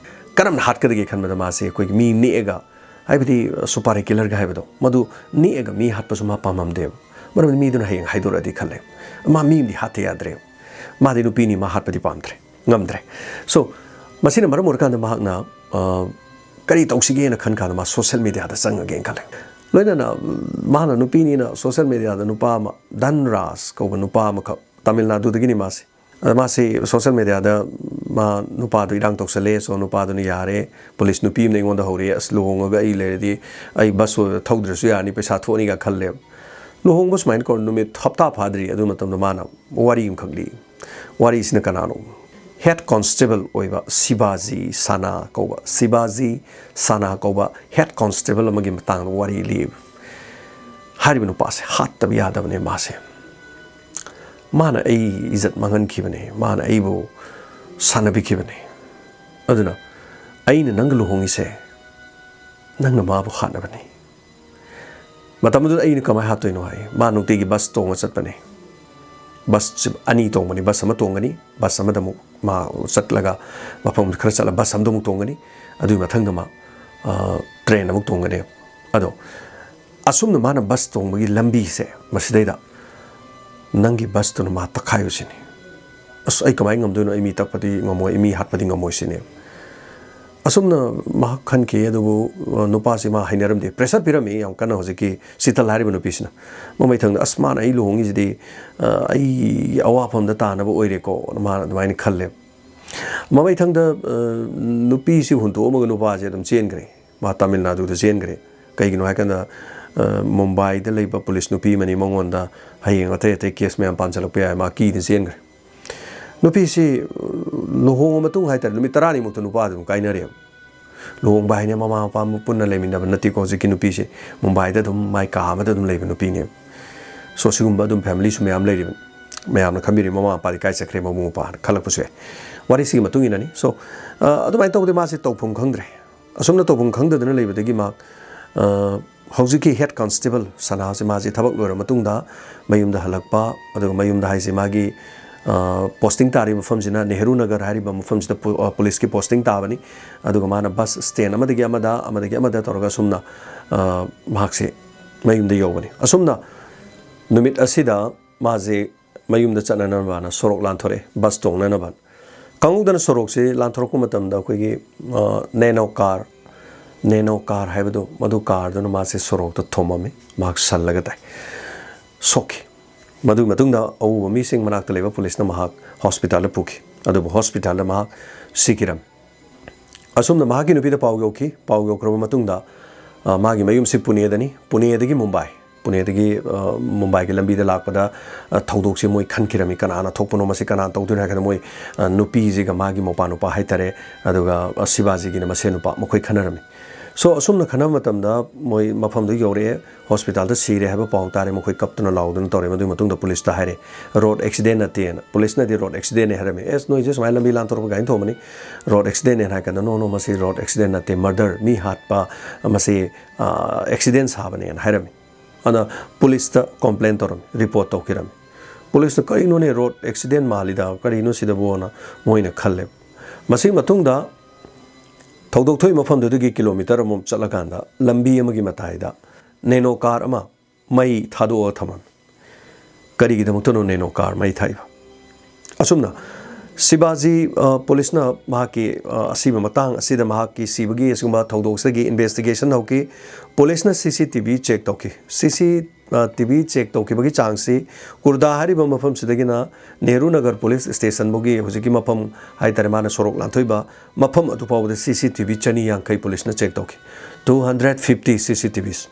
ꯀꯔꯝꯅ ꯍꯥꯠꯀꯗꯒꯦ ꯈꯟꯕꯗ ꯃꯥꯁꯦ ꯑꯩꯈꯣꯏꯒꯤ ꯃꯤ ꯅꯦꯛꯑꯒ, ꯍꯥꯏꯕꯗꯤ ꯁꯨꯄꯥꯔꯤ ꯀꯤꯂꯔꯒ ꯍꯥꯏꯕꯗꯣ, ꯃꯗꯨ ꯅꯦꯛꯑꯒ ꯃꯤ ꯍꯥꯠꯄꯁꯨ ꯃꯥ ꯄꯥꯝꯃꯝꯗꯦꯕ꯫ ꯃꯔꯝꯗꯤ ꯃꯤꯗꯨꯅ ꯍꯌꯦꯡ ꯍꯥꯏꯗꯣꯔꯛꯑꯗꯤ ꯈꯜꯂꯦ꯫ ꯃꯥ ꯃꯤ ꯑꯃꯗꯤ ꯍꯥꯠꯇ ꯌꯥꯗ꯭ꯔꯦ꯫ ꯃꯥꯗꯤ ꯅꯨꯄꯤꯅꯤ, ꯃꯥ ꯍꯥꯠꯄꯗꯤ ꯄꯥꯝꯗ꯭ꯔꯦ, ꯉꯝꯗ꯭ꯔꯦ꯫ So ꯃꯁꯤꯅ ꯃꯔꯝ ꯑꯣꯏꯔꯀꯥꯟꯗ ꯃꯍꯥꯛꯅ ꯀꯔꯤ ꯇꯧꯁꯤꯒꯦꯅ ꯈꯟ ꯀꯥꯟꯗ ꯃꯥ social mediaꯗ ꯆꯪꯉꯒꯦꯅ ꯈꯜꯂꯦ꯫ ꯂꯣꯏꯅꯅ ꯃꯥꯅ ꯅꯨꯄꯤꯅꯤꯅ social mediaꯗ ꯅꯨꯄꯥ ꯑꯃ, ꯙꯟ ꯔꯥꯖ ꯀꯧꯕ ꯅꯨꯄꯥ ꯑꯃꯈꯛ, ꯇꯥꯃꯤꯜ ꯅꯥꯗꯨꯗꯒꯤꯅꯤ ꯃꯥꯁꯦ꯫ ꯑꯗ ꯃꯥꯁꯤ social mediaꯗ ꯃꯥ ꯅꯨꯄꯥꯗꯨ ꯏꯔꯥꯡ ꯇꯧꯁꯜꯂꯦ, so ꯅꯨꯄꯥꯗꯨꯅ ꯌꯥꯔꯦ, ꯄꯨꯂꯤꯁ ꯅꯨꯄꯤ ꯑꯃꯅ ꯑꯩꯉꯣꯟꯗ ꯍꯧꯔꯛꯑꯦ, ꯑꯁ ꯂꯨꯍꯣꯡꯉꯒ ꯑꯩ ꯂꯩꯔꯗꯤ ꯑꯩ ꯕꯁ ꯊꯧꯗ꯭ꯔꯁꯨ ꯌꯥꯔꯅꯤ, ꯄꯩꯁꯥ ꯊꯣꯛꯑꯅꯤꯒ ꯈꯜꯂꯦꯕ꯫ ꯂꯨꯍꯣꯡꯕ ꯁꯨꯃꯥꯏꯅ ꯀꯧꯔ ꯅꯨꯃꯤꯠ ꯍꯞꯇꯥ ꯐꯥꯗ꯭ꯔꯤ, ꯑꯗꯨ ꯃꯇꯝꯗ ꯃꯥꯅ ꯋꯥꯔꯤ ꯑꯃꯈꯛ ꯂꯤ꯫ ꯋꯥꯔꯤꯁꯤꯅ ꯀꯅꯥꯅꯣ? Head constable ꯑꯣꯏꯕ ꯁꯤꯕꯥꯖꯤ ꯁꯥꯅꯥ ꯀꯧꯕ, ꯁꯤꯕꯥꯖꯤ ꯁꯥꯅꯥ ꯀꯧꯕ head constable ꯑꯃꯒꯤ ꯃꯇꯥꯡꯗ ꯋꯥꯔꯤ ꯂꯤꯌꯦꯕ꯫ ꯍꯥꯏꯔꯤꯕ ꯅꯨꯄꯥꯁꯦ ꯍꯥꯠꯇꯕ ꯌꯥꯗꯕꯅꯦ ꯃꯥꯁꯦ꯫ ꯃꯥꯅ ꯑꯩ ꯏꯖꯠ ꯃꯥꯡꯍꯟꯈꯤꯕꯅꯦ, ꯃꯥꯅ ꯑꯩꯕꯨ ꯁꯥꯟꯅꯕꯤꯈꯤꯕꯅꯦ꯫ ꯑꯗꯨꯅ ꯑꯩꯅ ꯅꯪꯒ ꯂꯨꯍꯣꯡꯉꯤꯁꯦ ꯅꯪꯅ ꯃꯥꯕꯨ ꯍꯥꯠꯅꯕꯅꯤ꯫ ꯃꯇꯝ ꯑꯗꯨꯗ ꯑꯩꯅ ꯀꯃꯥꯏꯅ ꯍꯥꯠꯇꯣꯏꯅꯣ ꯍꯥꯏ꯫ ꯃꯥ ꯅꯨꯡꯇꯤꯒꯤ ꯕꯁ ꯇꯣꯡꯉ ꯆꯠꯄꯅꯦ꯫ ꯕꯁ ꯑꯅꯤ ꯇꯣꯡꯕꯅꯤ, ꯕꯁ ꯑꯃ ꯇꯣꯡꯒꯅꯤ, ꯕꯁ ꯑꯃꯗ ꯑꯃꯨꯛ ꯃꯥ ꯆꯠꯂꯒ ꯃꯐꯝ ꯈꯔ ꯆꯠꯂ ꯕꯁ ꯑꯃꯗ ꯑꯃꯨꯛ ꯇꯣꯡꯒꯅꯤ, ꯑꯗꯨꯒꯤ ꯃꯊꯪꯗ ꯃꯥ ꯇ꯭ꯔꯦꯟ ꯑꯃꯨꯛ ꯇꯣꯡꯒꯅꯤ꯫ ꯑꯗꯣ ꯑꯁꯨꯝꯅ ꯃꯥꯅ ꯕꯁ ꯇꯣꯡꯕꯒꯤ ꯂꯝꯕꯤꯁꯦ ꯃꯁꯤꯗꯩꯗ ꯅꯪꯒꯤ ꯕꯁꯇꯨꯅ ꯃꯥ ꯇꯛꯈꯥꯏꯌꯨ ꯁꯤꯅꯤ꯫ ꯑꯁ, ꯑꯩ ꯀꯃꯥꯏꯅ ꯉꯝꯗꯣꯏꯅꯣ? ꯑꯩ ꯃꯤ ꯇꯛꯄꯗꯤ ꯉꯝꯃꯣꯏ, ꯑꯩ ꯃꯤ ꯍꯥꯠꯄꯗꯤ ꯉꯝꯃꯣꯏ ꯁꯤꯅꯦ꯫ ꯑꯁꯨꯝꯅ ꯃꯍꯥꯛ ꯈꯟꯈꯤ꯫ ꯑꯗꯨꯕꯨ, ꯑ, ꯅꯨꯄꯥꯁꯤ ꯃꯥ ꯍꯩꯅꯔꯝꯗꯦ꯫ Pressure ꯄꯤꯔꯝꯃꯤ ꯌꯥꯝ ꯀꯟꯅ ꯍꯧꯖꯤꯛꯀꯤ ꯁꯤꯇꯜ ꯍꯥꯏꯔꯤꯕ ꯅꯨꯄꯤꯁꯤꯅ꯫ ꯃꯃꯩꯊꯪꯗ, "ꯑꯁ, ꯃꯥꯅ ꯑꯩ ꯂꯨꯍꯣꯡꯉꯤꯁꯤꯗꯤ, ꯑ, ꯑꯩ ꯑꯋꯥꯐꯝꯗ ꯇꯥꯅꯕ ꯑꯣꯏꯔꯦꯀꯣ"ꯅ ꯃꯥꯅ ꯑꯗꯨꯃꯥꯏꯅ ꯈꯜꯂꯦ꯫ ꯃꯃꯩꯊꯪꯗ, ꯑ, ꯅꯨꯄꯤꯁꯤ ꯍꯨꯟꯇꯣꯛꯑꯝꯃꯒ ꯅꯨꯄꯥꯁꯦ ꯑꯗꯨꯝ ꯆꯦꯟꯈ꯭ꯔꯦ꯫ ꯃꯥ ꯇꯥꯃꯤꯜ ꯅꯥꯗꯨꯗ ꯆꯦꯟꯈ꯭ꯔꯦ꯫ ꯀꯩꯒꯤꯅꯣ ꯍꯥꯏꯀꯥꯟꯗ, ꯑ, ꯃꯨꯝꯕꯥꯏꯗ ꯂꯩꯕ ꯄꯨꯂꯤꯁ ꯅꯨꯄꯤ ꯑꯃꯅꯤ ꯃꯉꯣꯟꯗ ꯍꯌꯦꯡ ꯑꯇꯩ ꯑꯇꯩ ꯀꯦꯁ ꯃꯌꯥꯝ ꯄꯥꯟꯁꯤꯜꯂꯛꯄ ꯌꯥꯏ, ꯃꯥ ꯀꯤꯗ ꯆꯦꯟꯈ꯭ꯔꯦ꯫ ꯅꯨꯄꯤꯁꯤ, ꯑ, ꯂꯨꯍꯣꯡꯉ ꯃꯇꯨꯡ ꯍꯥꯏꯇꯥꯔꯦ, ꯅꯨꯃꯤꯠ ꯇꯔꯥꯅꯤꯃꯨꯛꯇ ꯅꯨꯄꯥꯗꯨ ꯑꯗꯨꯝ ꯀꯥꯏꯅꯔꯦꯕ꯫ ꯂꯨꯍꯣꯡꯕ ꯍꯥꯏꯅ ꯃꯃꯥ ꯃꯄꯥ ꯄꯨꯟꯅ ꯂꯩꯃꯤꯟꯅꯕ ꯅꯠꯇꯦꯀꯣ꯫ ꯍꯧꯖꯤꯛꯀꯤ ꯅꯨꯄꯤꯁꯦ ꯃꯨꯝꯕꯥꯏꯗ ꯑꯗꯨꯝ ꯃꯥꯏ ꯀꯥ ꯑꯃꯗ ꯑꯗꯨꯝ ꯂꯩꯕ ꯅꯨꯄꯤꯅꯦꯕ꯫ So, ꯁꯤꯒꯨꯝꯕ ꯑꯗꯨꯝ ꯐꯦꯃꯤꯂꯤꯁꯨ ꯃꯌꯥꯝ ꯂꯩꯔꯤꯕꯅꯤ꯫ ꯃꯌꯥꯝꯅ ꯈꯟꯕꯤꯔꯤ, "ꯃꯃꯥ ꯃꯄꯥꯗꯤ ꯀꯥꯏ ꯆꯠꯈ꯭ꯔꯦ, ꯃꯕꯨꯡ ꯃꯧꯄ꯭ꯋꯥꯅ?" ꯈꯜꯂꯛꯄꯁꯨ ꯌꯥꯏ꯫ ꯋꯥꯔꯤꯁꯤꯒꯤ ꯃꯇꯨꯡ ꯏꯟꯅꯅꯤ꯫ So, ꯑ, ꯑꯗꯨꯃꯥꯏꯅ ꯇꯧꯕꯗꯩ ꯃꯥꯁꯦ ꯇꯧꯐꯝ ꯈꯪꯗ꯭ꯔꯦ꯫ ꯑꯁꯨꯝꯅ ꯇꯧꯐꯝ ꯈꯪꯗꯗꯅ ꯂꯩꯕꯗꯒꯤ ꯃꯍꯥꯛ, ꯑ, ꯍꯧꯖꯤꯛꯀꯤ ꯍꯦꯗ ꯀꯟꯁꯇꯦꯕꯜ ꯁꯅꯥꯁꯦ, ꯃꯥꯁꯦ ꯊꯕꯛ ꯂꯣꯏꯔ ꯃꯇꯨꯡꯗ ꯃꯌꯨꯝꯗ ꯍꯜꯂꯛꯄ, ꯑꯗꯨꯒ ꯃꯌꯨꯝꯗ ꯍꯥꯏꯁꯦ ꯃꯥꯒꯤ, ꯑ, ꯄꯣꯁꯇꯤꯡ ꯇꯥꯔꯤꯕ ꯃꯐꯝꯁꯤꯅ ꯅꯦꯍꯔꯨ ꯅꯒꯔ ꯍꯥꯏꯔꯤꯕ ꯃꯐꯝꯁꯤꯗ ꯄꯨ-, ꯑ, ꯄꯨꯂꯤꯁꯀꯤ ꯄꯣꯁꯇꯤꯡ ꯇꯥꯕꯅꯤ꯫ ꯑꯗꯨꯒ ꯃꯥꯅ ꯕꯁ ꯁ꯭ꯇꯦꯟ ꯑꯃꯗꯒꯤ ꯑꯃꯗ, ꯑꯃꯗꯒꯤ ꯑꯃꯗ ꯇꯧꯔꯒ ꯑꯁꯨꯝꯅ, ꯑ, ꯃꯍꯥꯛꯁꯦ ꯃꯌꯨꯝꯗ ꯌꯧꯕꯅꯤ꯫ ꯑꯁꯨꯝꯅ ꯅꯨꯃꯤꯠ ꯑꯁꯤꯗ ꯃꯥꯁꯦ ꯃꯌꯨꯝꯗ ꯆꯠꯅꯅꯕꯅ ꯁꯣꯔꯣꯛ ꯂꯥꯟꯊꯣꯔꯛꯑꯦ, ꯕꯁ ꯇꯣꯡꯅꯅꯕ꯫ ꯈꯪꯍꯧꯗꯅ ꯁꯣꯔꯣꯛꯁꯦ ꯂꯥꯟꯊꯣꯔꯛꯄ ꯃꯇꯝꯗ ꯑꯩꯈꯣꯏꯒꯤ, ꯑ, ꯅꯦꯅꯣ ꯀꯥꯔ, ꯅꯦꯅꯣ ꯀꯥꯔ ꯍꯥꯏꯕꯗꯣ, ꯃꯗꯨ ꯀꯥꯔꯗꯨꯅ ꯃꯥꯁꯦ ꯁꯣꯔꯣꯛꯇ ꯊꯣꯝꯃꯝꯃꯤ, ꯃꯍꯥꯛ ꯁꯜꯂꯒ ꯇꯥꯏ, ꯁꯣꯛꯈꯤ꯫ ꯃꯗꯨꯒꯤ ꯃꯇꯨꯡꯗ ꯑꯎꯕ ꯃꯤꯁꯤꯡ ꯃꯅꯥꯛꯇ ꯂꯩꯕ ꯄꯨꯂꯤꯁꯅ ꯃꯍꯥꯛ ꯍꯣꯁꯄꯤꯇꯥꯜꯗ ꯄꯨꯈꯤ, ꯑꯗꯨꯕꯨ ꯍꯣꯁꯄꯤꯇꯥꯜꯗ ꯃꯍꯥꯛ ꯁꯤꯈꯤꯔꯝꯃꯤ꯫ ꯑꯁꯨꯝꯅ ꯃꯍꯥꯛꯀꯤ ꯅꯨꯄꯤꯗ ꯄꯥꯎ ꯌꯧꯈꯤ꯫ ꯄꯥꯎ ꯌꯧꯈ꯭ꯔꯕ ꯃꯇꯨꯡꯗ, ꯑ, ꯃꯥꯒꯤ ꯃꯌꯨꯝꯁꯤ ꯄꯨꯅꯦꯗꯅꯤ꯫ ꯄꯨꯅꯦꯗꯒꯤ ꯃꯨꯝꯕꯥꯏ, ꯄꯨꯅꯦꯗꯒꯤ, ꯑ, ꯃꯨꯝꯕꯥꯏꯒꯤ ꯂꯝꯕꯤꯗ ꯂꯥꯛꯄꯗ, ꯑ, ꯊꯧꯗꯣꯛꯁꯤ ꯃꯣꯏ ꯈꯟꯈꯤꯔꯝꯃꯤ, ꯀꯅꯥꯅ ꯊꯣꯛꯄꯅꯣ, ꯃꯁꯤ ꯀꯅꯥꯅ ꯇꯧꯗꯣꯏꯅꯣ ꯍꯥꯏ ꯀꯥꯟꯗ ꯃꯣꯏ, ꯑ, ꯅꯨꯄꯤꯁꯤꯒ ꯃꯥꯒꯤ ꯃꯧꯄꯥ ꯅꯨꯄꯥ ꯍꯥꯏꯇꯥꯔꯦ, ꯑꯗꯨꯒ, ꯑ, ꯁꯤꯕꯥꯖꯤꯒꯤꯅ ꯃꯁꯦꯟ ꯅꯨꯄꯥ, ꯃꯈꯣꯏ ꯈꯟꯅꯔꯝꯃꯤ꯫ So, ꯑꯁꯨꯝꯅ ꯈꯟꯅꯕ ꯃꯇꯝꯗ ꯃꯣꯏ ꯃꯐꯝꯗꯨ ꯌꯧꯔꯛꯑꯦ, ꯍꯣꯁꯄꯤꯇꯥꯜꯗ ꯁꯤꯔꯦ ꯍꯥꯏꯕ ꯄꯥꯎ ꯇꯥꯔꯦ, ꯃꯈꯣꯏ ꯀꯞꯇꯨꯅ ꯂꯥꯎꯗꯨꯅ ꯇꯧꯔꯦ꯫ ꯃꯗꯨꯒꯤ ꯃꯇꯨꯡꯗ ꯄꯨꯂꯤꯁꯇ ꯍꯥꯏꯔꯦ, "ꯔꯣꯗ ꯑꯦꯛꯁꯤꯗꯦꯟ ꯅꯠꯇꯦꯅ"꯫ ꯄꯨꯂꯤꯁꯅꯗꯤ "ꯔꯣꯗ ꯑꯦꯛꯁꯤꯗꯦꯟꯅꯦ" ꯍꯥꯏꯔꯝꯃꯤ꯫ "ꯑꯦꯁ, ꯅꯣꯏꯁꯦ ꯁꯨꯃꯥꯏꯅ ꯂꯝꯕꯤ ꯂꯥꯟꯊꯣꯔꯛꯄ ꯒꯥꯔꯤ ꯊꯣꯝꯕꯅꯤ, ꯔꯣꯗ ꯑꯦꯛꯁꯤꯗꯦꯟꯅꯦꯅ" ꯍꯥꯏ ꯀꯥꯟꯗ, "ꯅꯣ, ꯅꯣ, ꯃꯁꯤ ꯔꯣꯗ ꯑꯦꯛꯁꯤꯗꯦꯟ ꯅꯠꯇꯦ, ꯃꯔꯗꯔ, ꯃꯤ ꯍꯥꯠꯄ, ꯃꯁꯤ, ꯑ, ꯑꯦꯛꯁꯤꯗꯦꯟ ꯁꯥꯕꯅꯦꯅ" ꯍꯥꯏꯔꯝꯃꯤ꯫ ꯑꯗ ꯄꯨꯂꯤꯁꯇ ꯀꯣꯝꯄ꯭ꯂꯦꯟ ꯇꯧꯔꯝꯃꯤ, ꯔꯤꯄꯣꯔꯠ ꯇꯧꯈꯤꯔꯝꯃꯤ꯫ ꯄꯨꯂꯤꯁꯅ, "ꯀꯔꯤꯅꯣꯅꯦ, ꯔꯣꯗ ꯑꯦꯛꯁꯤꯗꯦꯟ ꯃꯥꯜꯂꯤꯗ, ꯀꯔꯤꯅꯣ ꯁꯤꯗꯕꯣꯅ" ꯃꯣꯏꯅ ꯈꯜꯂꯦ꯫ ꯃꯁꯤꯒꯤ ꯃꯇꯨꯡꯗ ꯊꯧꯗꯣꯛ ꯊꯣꯛꯏ ꯃꯐꯝꯗꯨꯗꯒꯤ ꯀꯤꯂꯣꯃꯤꯇꯔ ꯑꯃꯃꯨꯛ ꯆꯠꯂꯀꯥꯟꯗ ꯂꯝꯕꯤ ꯑꯃꯒꯤ ꯃꯇꯥꯏꯗ ꯅꯦꯅꯣ ꯀꯥꯔ ꯑꯃ ꯃꯩ ꯊꯥꯗꯣꯛꯑꯒ ꯊꯝꯃꯝꯃꯤ꯫ ꯀꯔꯤꯒꯤꯗꯃꯛꯇꯅꯣ ꯅꯦꯅꯣ ꯀꯥꯔ ꯃꯩ ꯊꯥꯛꯏꯕ? ꯑꯁꯨꯝꯅ ꯁꯤꯕꯥꯖꯤ, ꯑ, ꯄꯨꯂꯤꯁꯅ ꯃꯍꯥꯛꯀꯤ, ꯑ, ꯑꯁꯤꯕ ꯃꯇꯥꯡ ꯑꯁꯤꯗ, ꯃꯍꯥꯛꯀꯤ ꯁꯤꯕꯒꯤ ꯑꯁꯤꯒꯨꯝꯕ ꯊꯧꯗꯣꯛꯁꯤꯗꯒꯤ ꯏꯟꯚꯦꯁꯇꯤꯒꯦꯁꯟ ꯍꯧꯈꯤ꯫ ꯄꯨꯂꯤꯁꯅ ꯁꯤ ꯁꯤ ꯇꯤ ꯚꯤ ꯆꯦꯛ ꯇꯧꯈꯤ꯫ ꯁꯤ ꯁꯤ, ꯑ, ꯇꯤ ꯚꯤ ꯆꯦꯛ ꯇꯧꯈꯤꯕꯒꯤ ꯆꯥꯡꯁꯤ ꯀꯨꯔꯗꯥ ꯍꯥꯏꯔꯤꯕ ꯃꯐꯝꯁꯤꯗꯒꯤꯅ ꯅꯦꯍꯔꯨ ꯅꯒꯔ ꯄꯨꯂꯤꯁ ꯁ꯭ꯇꯦꯁꯟ ꯐꯥꯎꯒꯤ, ꯍꯧꯖꯤꯛꯀꯤ ꯃꯐꯝ ꯍꯥꯏ ꯇꯥꯔꯦ, ꯃꯥꯅ ꯁꯣꯔꯣꯛ ꯂꯥꯟꯊꯣꯛꯏꯕ ꯃꯐꯝ ꯑꯗꯨ ꯐꯥꯎꯕꯗ ꯁꯤ ꯁꯤ ꯇꯤ ꯚꯤ ꯆꯅꯤ ꯌꯥꯡꯈꯩ ꯄꯨꯂꯤꯁꯅ ꯆꯦꯛ ꯇꯧꯈꯤ꯫ Two hundred fifty C C T Vs꯫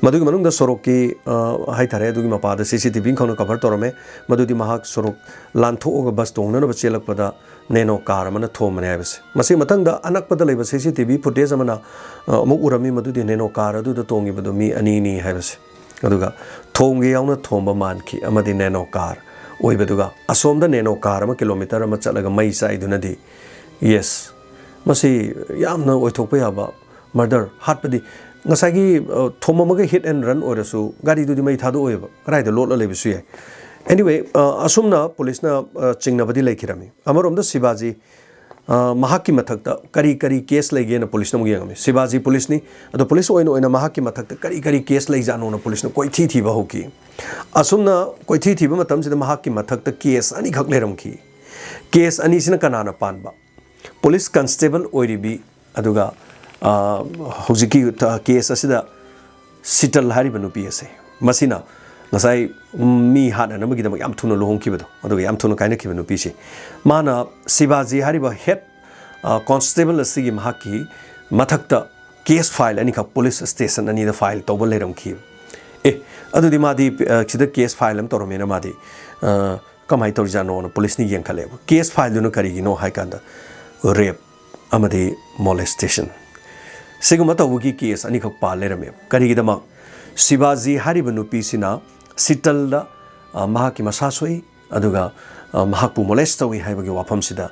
ꯃꯗꯨꯒꯤ ꯃꯅꯨꯡꯗ ꯁꯣꯔꯣꯛꯀꯤ, ꯑ, ꯍꯥꯏ ꯇꯥꯔꯦ, ꯑꯗꯨꯒꯤ ꯃꯄꯥꯗ ꯁꯤ ꯁꯤ ꯇꯤ ꯚꯤ ꯈꯛꯅ ꯀꯚꯔ ꯇꯧꯔꯝꯃꯦ꯫ ꯃꯗꯨꯗꯤ ꯃꯍꯥꯛ ꯁꯣꯔꯣꯛ ꯂꯥꯟꯊꯣꯛꯑꯒ ꯕꯁ ꯇꯣꯡꯅꯅꯕ ꯆꯦꯜꯂꯛꯄꯗ ꯅꯦꯅꯣ ꯀꯥꯔ ꯑꯃꯅ ꯊꯣꯝꯕꯅꯦ ꯍꯥꯏꯕꯁꯦ꯫ ꯃꯁꯤ ꯃꯊꯪꯗ ꯑꯅꯛꯄꯗ ꯂꯩꯕ ꯁꯤ ꯁꯤ ꯇꯤ ꯚꯤ ꯐꯨꯇꯦꯖ ꯑꯃꯅ, ꯑ, ꯑꯃꯨꯛ ꯎꯔꯝꯃꯤ, ꯃꯗꯨꯗꯤ ꯅꯦꯅꯣ ꯀꯥꯔ ꯑꯗꯨꯗ ꯇꯣꯡꯉꯤꯕꯗꯨ ꯃꯤ ꯑꯅꯤꯅꯤ ꯍꯥꯏꯕꯁꯦ꯫ ꯑꯗꯨꯒ ꯊꯣꯝꯒꯦ ꯌꯥꯎꯅ ꯊꯣꯝꯕ ꯃꯥꯟꯈꯤ ꯑꯃꯗꯤ ꯅꯦꯅꯣ ꯀꯥꯔ ꯑꯣꯏꯕꯗꯨꯒ ꯑꯁꯣꯝꯗ ꯅꯦꯅꯣ ꯀꯥꯔ ꯑꯃ ꯀꯤꯂꯣꯃꯤꯇꯔ ꯑꯃ ꯆꯠꯂꯒ ꯃꯩ ꯆꯥꯛꯏꯗꯨꯅꯗꯤ, ꯌꯦꯁ, ꯃꯁꯤ ꯌꯥꯝꯅ ꯑꯣꯏꯊꯣꯛꯄ ꯌꯥꯕ ꯃꯔꯗꯔ, ꯍꯥꯠꯄꯗꯤ, ꯉꯁꯥꯏꯒꯤ, ꯑ, ꯊꯣꯝꯃꯝꯃꯒ ꯍꯤꯠ ꯑꯦꯟ ꯔꯟ ꯑꯣꯏꯔꯁꯨ ꯒꯥꯔꯤꯗꯨꯗꯤ ꯃꯩ ꯊꯥꯗꯣꯛꯑꯣꯏꯕ, ꯀꯗꯥꯏꯗ ꯂꯣꯠꯂ ꯂꯩꯕꯁꯨ ꯌꯥꯏ꯫ ꯑꯦꯅꯤꯋꯦ, ꯑ, ꯑꯁꯨꯝꯅ ꯄꯨꯂꯤꯁꯅ, ꯑ, ꯆꯤꯡꯅꯕꯗꯤ ꯂꯩꯈꯤꯔꯝꯃꯤ꯫ ꯑꯃꯔꯣꯝꯗ ꯁꯤꯕꯥꯖꯤ, ꯑ, ꯃꯍꯥꯛꯀꯤ ꯃꯊꯛꯇ ꯀꯔꯤ ꯀꯔꯤ ꯀꯦꯁ ꯂꯩꯒꯦꯅ ꯄꯨꯂꯤꯁꯅ ꯑꯃꯨꯛ ꯌꯦꯡꯉꯝꯃꯤ꯫ ꯁꯤꯕꯥꯖꯤ ꯄꯨꯂꯤꯁꯅꯤ, ꯑꯗꯣ ꯄꯨꯂꯤꯁ ꯑꯣꯏꯅ ꯑꯣꯏꯅ ꯃꯍꯥꯛꯀꯤ ꯃꯊꯛꯇ ꯀꯔꯤ ꯀꯔꯤ ꯀꯦꯁ ꯂꯩꯖꯥꯠꯅꯣꯅ ꯄꯨꯂꯤꯁꯅ ꯀꯣꯏꯊꯤ ꯊꯤꯕ ꯍꯧꯈꯤ꯫ ꯑꯁꯨꯝꯅ ꯀꯣꯏꯊꯤ ꯊꯤꯕ ꯃꯇꯝꯁꯤꯗ ꯃꯍꯥꯛꯀꯤ ꯃꯊꯛꯇ ꯀꯦꯁ ꯑꯅꯤꯈꯛ ꯂꯩꯔꯝꯈꯤ꯫ ꯀꯦꯁ ꯑꯅꯤꯁꯤꯅ ꯀꯅꯥꯅ ꯄꯥꯟꯕ? ꯄꯨꯂꯤꯁ ꯀꯟꯁꯇꯦꯕꯜ ꯑꯣꯏꯔꯤꯕꯤ, ꯑꯗꯨꯒ, ꯑ, ꯍꯧꯖꯤꯛꯀꯤ ꯊ-, ꯀꯦꯁ ꯑꯁꯤꯗ ꯁꯤꯇꯜ ꯍꯥꯏꯔꯤꯕ ꯅꯨꯄꯤ ꯑꯁꯦ, ꯃꯁꯤꯅ ꯉꯁꯥꯏ, ꯎꯝ, ꯃꯤ ꯍꯥꯠꯅꯅꯕꯒꯤꯗꯃꯛ ꯌꯥꯝ ꯊꯨꯅ ꯂꯨꯍꯣꯡꯈꯤꯕꯗꯣ, ꯑꯗꯨꯒ ꯌꯥꯝ ꯊꯨꯅ ꯀꯥꯏꯅꯈꯤꯕ ꯅꯨꯄꯤꯁꯤ, ꯃꯥꯅ ꯁꯤꯕꯥꯖꯤ ꯍꯥꯏꯔꯤꯕ ꯍꯦꯗ, ꯑ, ꯀꯣꯟꯁꯇꯦꯕꯜ ꯑꯁꯤꯒꯤ ꯃꯍꯥꯛꯀꯤ ꯃꯊꯛꯇ ꯀꯦꯁ ꯐꯥꯏꯜ ꯑꯅꯤꯈꯛ ꯄꯨꯂꯤꯁ ꯁ꯭ꯇꯦꯁꯟ ꯑꯅꯤꯗ ꯐꯥꯏꯜ ꯇꯧꯕ ꯂꯩꯔꯝꯈꯤ꯫ ꯑꯦ, ꯑꯗꯨꯗꯤ ꯃꯥꯗꯤ, ꯑ, ꯁꯤꯗ ꯀꯦꯁ ꯐꯥꯏꯜ ꯑꯃ ꯇꯧꯔꯝꯃꯦꯅ ꯃꯥꯗꯤ, ꯑ, ꯀꯃꯥꯏꯅ ꯇꯧꯔꯤꯖꯥꯠꯅꯣꯅ ꯄꯨꯂꯤꯁꯅ ꯌꯦꯡꯈꯠꯂꯦꯕ꯫ ꯀꯦꯁ ꯐꯥꯏꯜꯗꯨꯅ ꯀꯔꯤꯒꯤꯅꯣ ꯍꯥꯏ ꯀꯥꯟꯗ, ꯔꯦꯞ ꯑꯃꯗꯤ ꯃꯣꯂꯦꯁꯇꯦꯁꯟ, ꯁꯤꯒꯨꯝꯕ ꯇꯧꯕꯒꯤ ꯀꯦꯁ ꯑꯅꯤꯈꯛ ꯄꯥꯜ ꯂꯩꯔꯝꯃꯦꯕ꯫ ꯀꯔꯤꯒꯤꯗꯃꯛ? ꯁꯤꯕꯥꯖꯤ ꯍꯥꯏꯔꯤꯕ ꯅꯨꯄꯤꯁꯤꯅ ꯁꯤꯇꯜꯗ, ꯑ, ꯃꯍꯥꯛꯀꯤ ꯃꯁꯥ ꯁꯣꯛꯏ, ꯑꯗꯨꯒ, ꯑ, ꯃꯍꯥꯛꯄꯨ ꯃꯣꯂꯦꯁ ꯇꯧꯏ ꯍꯥꯏꯕꯒꯤ ꯋꯥꯐꯝꯁꯤꯗ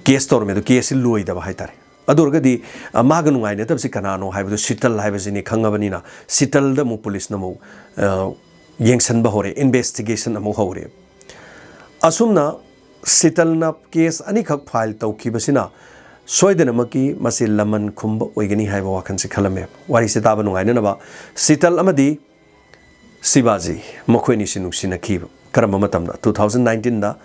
ꯀꯦꯁ ꯇꯧꯔꯝꯃꯦ꯫ ꯑꯗꯨ ꯀꯦꯁꯁꯤ ꯂꯣꯏꯗꯕ ꯍꯥꯏꯇꯥꯔꯦ꯫ ꯑꯗꯨ ꯑꯣꯏꯔꯒꯗꯤ, ꯑ, ꯃꯥꯒ ꯅꯨꯡꯉꯥꯏꯅꯗꯕꯁꯤ ꯀꯅꯥꯅꯣ ꯍꯥꯏꯕꯗꯨ ꯁꯤꯇꯜ ꯍꯥꯏꯕꯁꯤꯅꯤ ꯈꯪꯉꯕꯅꯤꯅ, ꯁꯤꯇꯜꯗ ꯑꯃꯨꯛ ꯄꯨꯂꯤꯁꯅ ꯑꯃꯨꯛ, ꯑ, ꯌꯦꯡꯁꯤꯟꯕ ꯍꯧꯔꯦ, ꯏꯟꯚꯦꯁꯇꯤꯒꯦꯁꯟ ꯑꯃꯨꯛ ꯍꯧꯔꯦ꯫ ꯑꯁꯨꯝꯅ ꯁꯤꯇꯜꯅ ꯀꯦꯁ ꯑꯅꯤꯈꯛ ꯐꯥꯏꯜ ꯇꯧꯈꯤꯕꯁꯤꯅ ꯁꯣꯏꯗꯅꯃꯛꯀꯤ ꯃꯁꯤ ꯂꯃꯟ ꯈꯨꯝꯕ ꯑꯣꯏꯒꯅꯤ ꯍꯥꯏꯕ ꯋꯥꯈꯜꯁꯤ ꯈꯜꯂꯝꯃꯦ꯫ ꯋꯥꯔꯤꯁꯤ ꯇꯥꯕ ꯅꯨꯡꯉꯥꯏꯅꯅꯕ, ꯁꯤꯇꯜ ꯑꯃꯗꯤ ꯁꯤꯕꯥꯖꯤ ꯃꯈꯣꯏ ꯑꯅꯤꯁꯤ ꯅꯨꯡꯁꯤꯅꯈꯤꯕ ꯀꯔꯝꯕ ꯃꯇꯝꯗ? Two thousand nineteenꯗ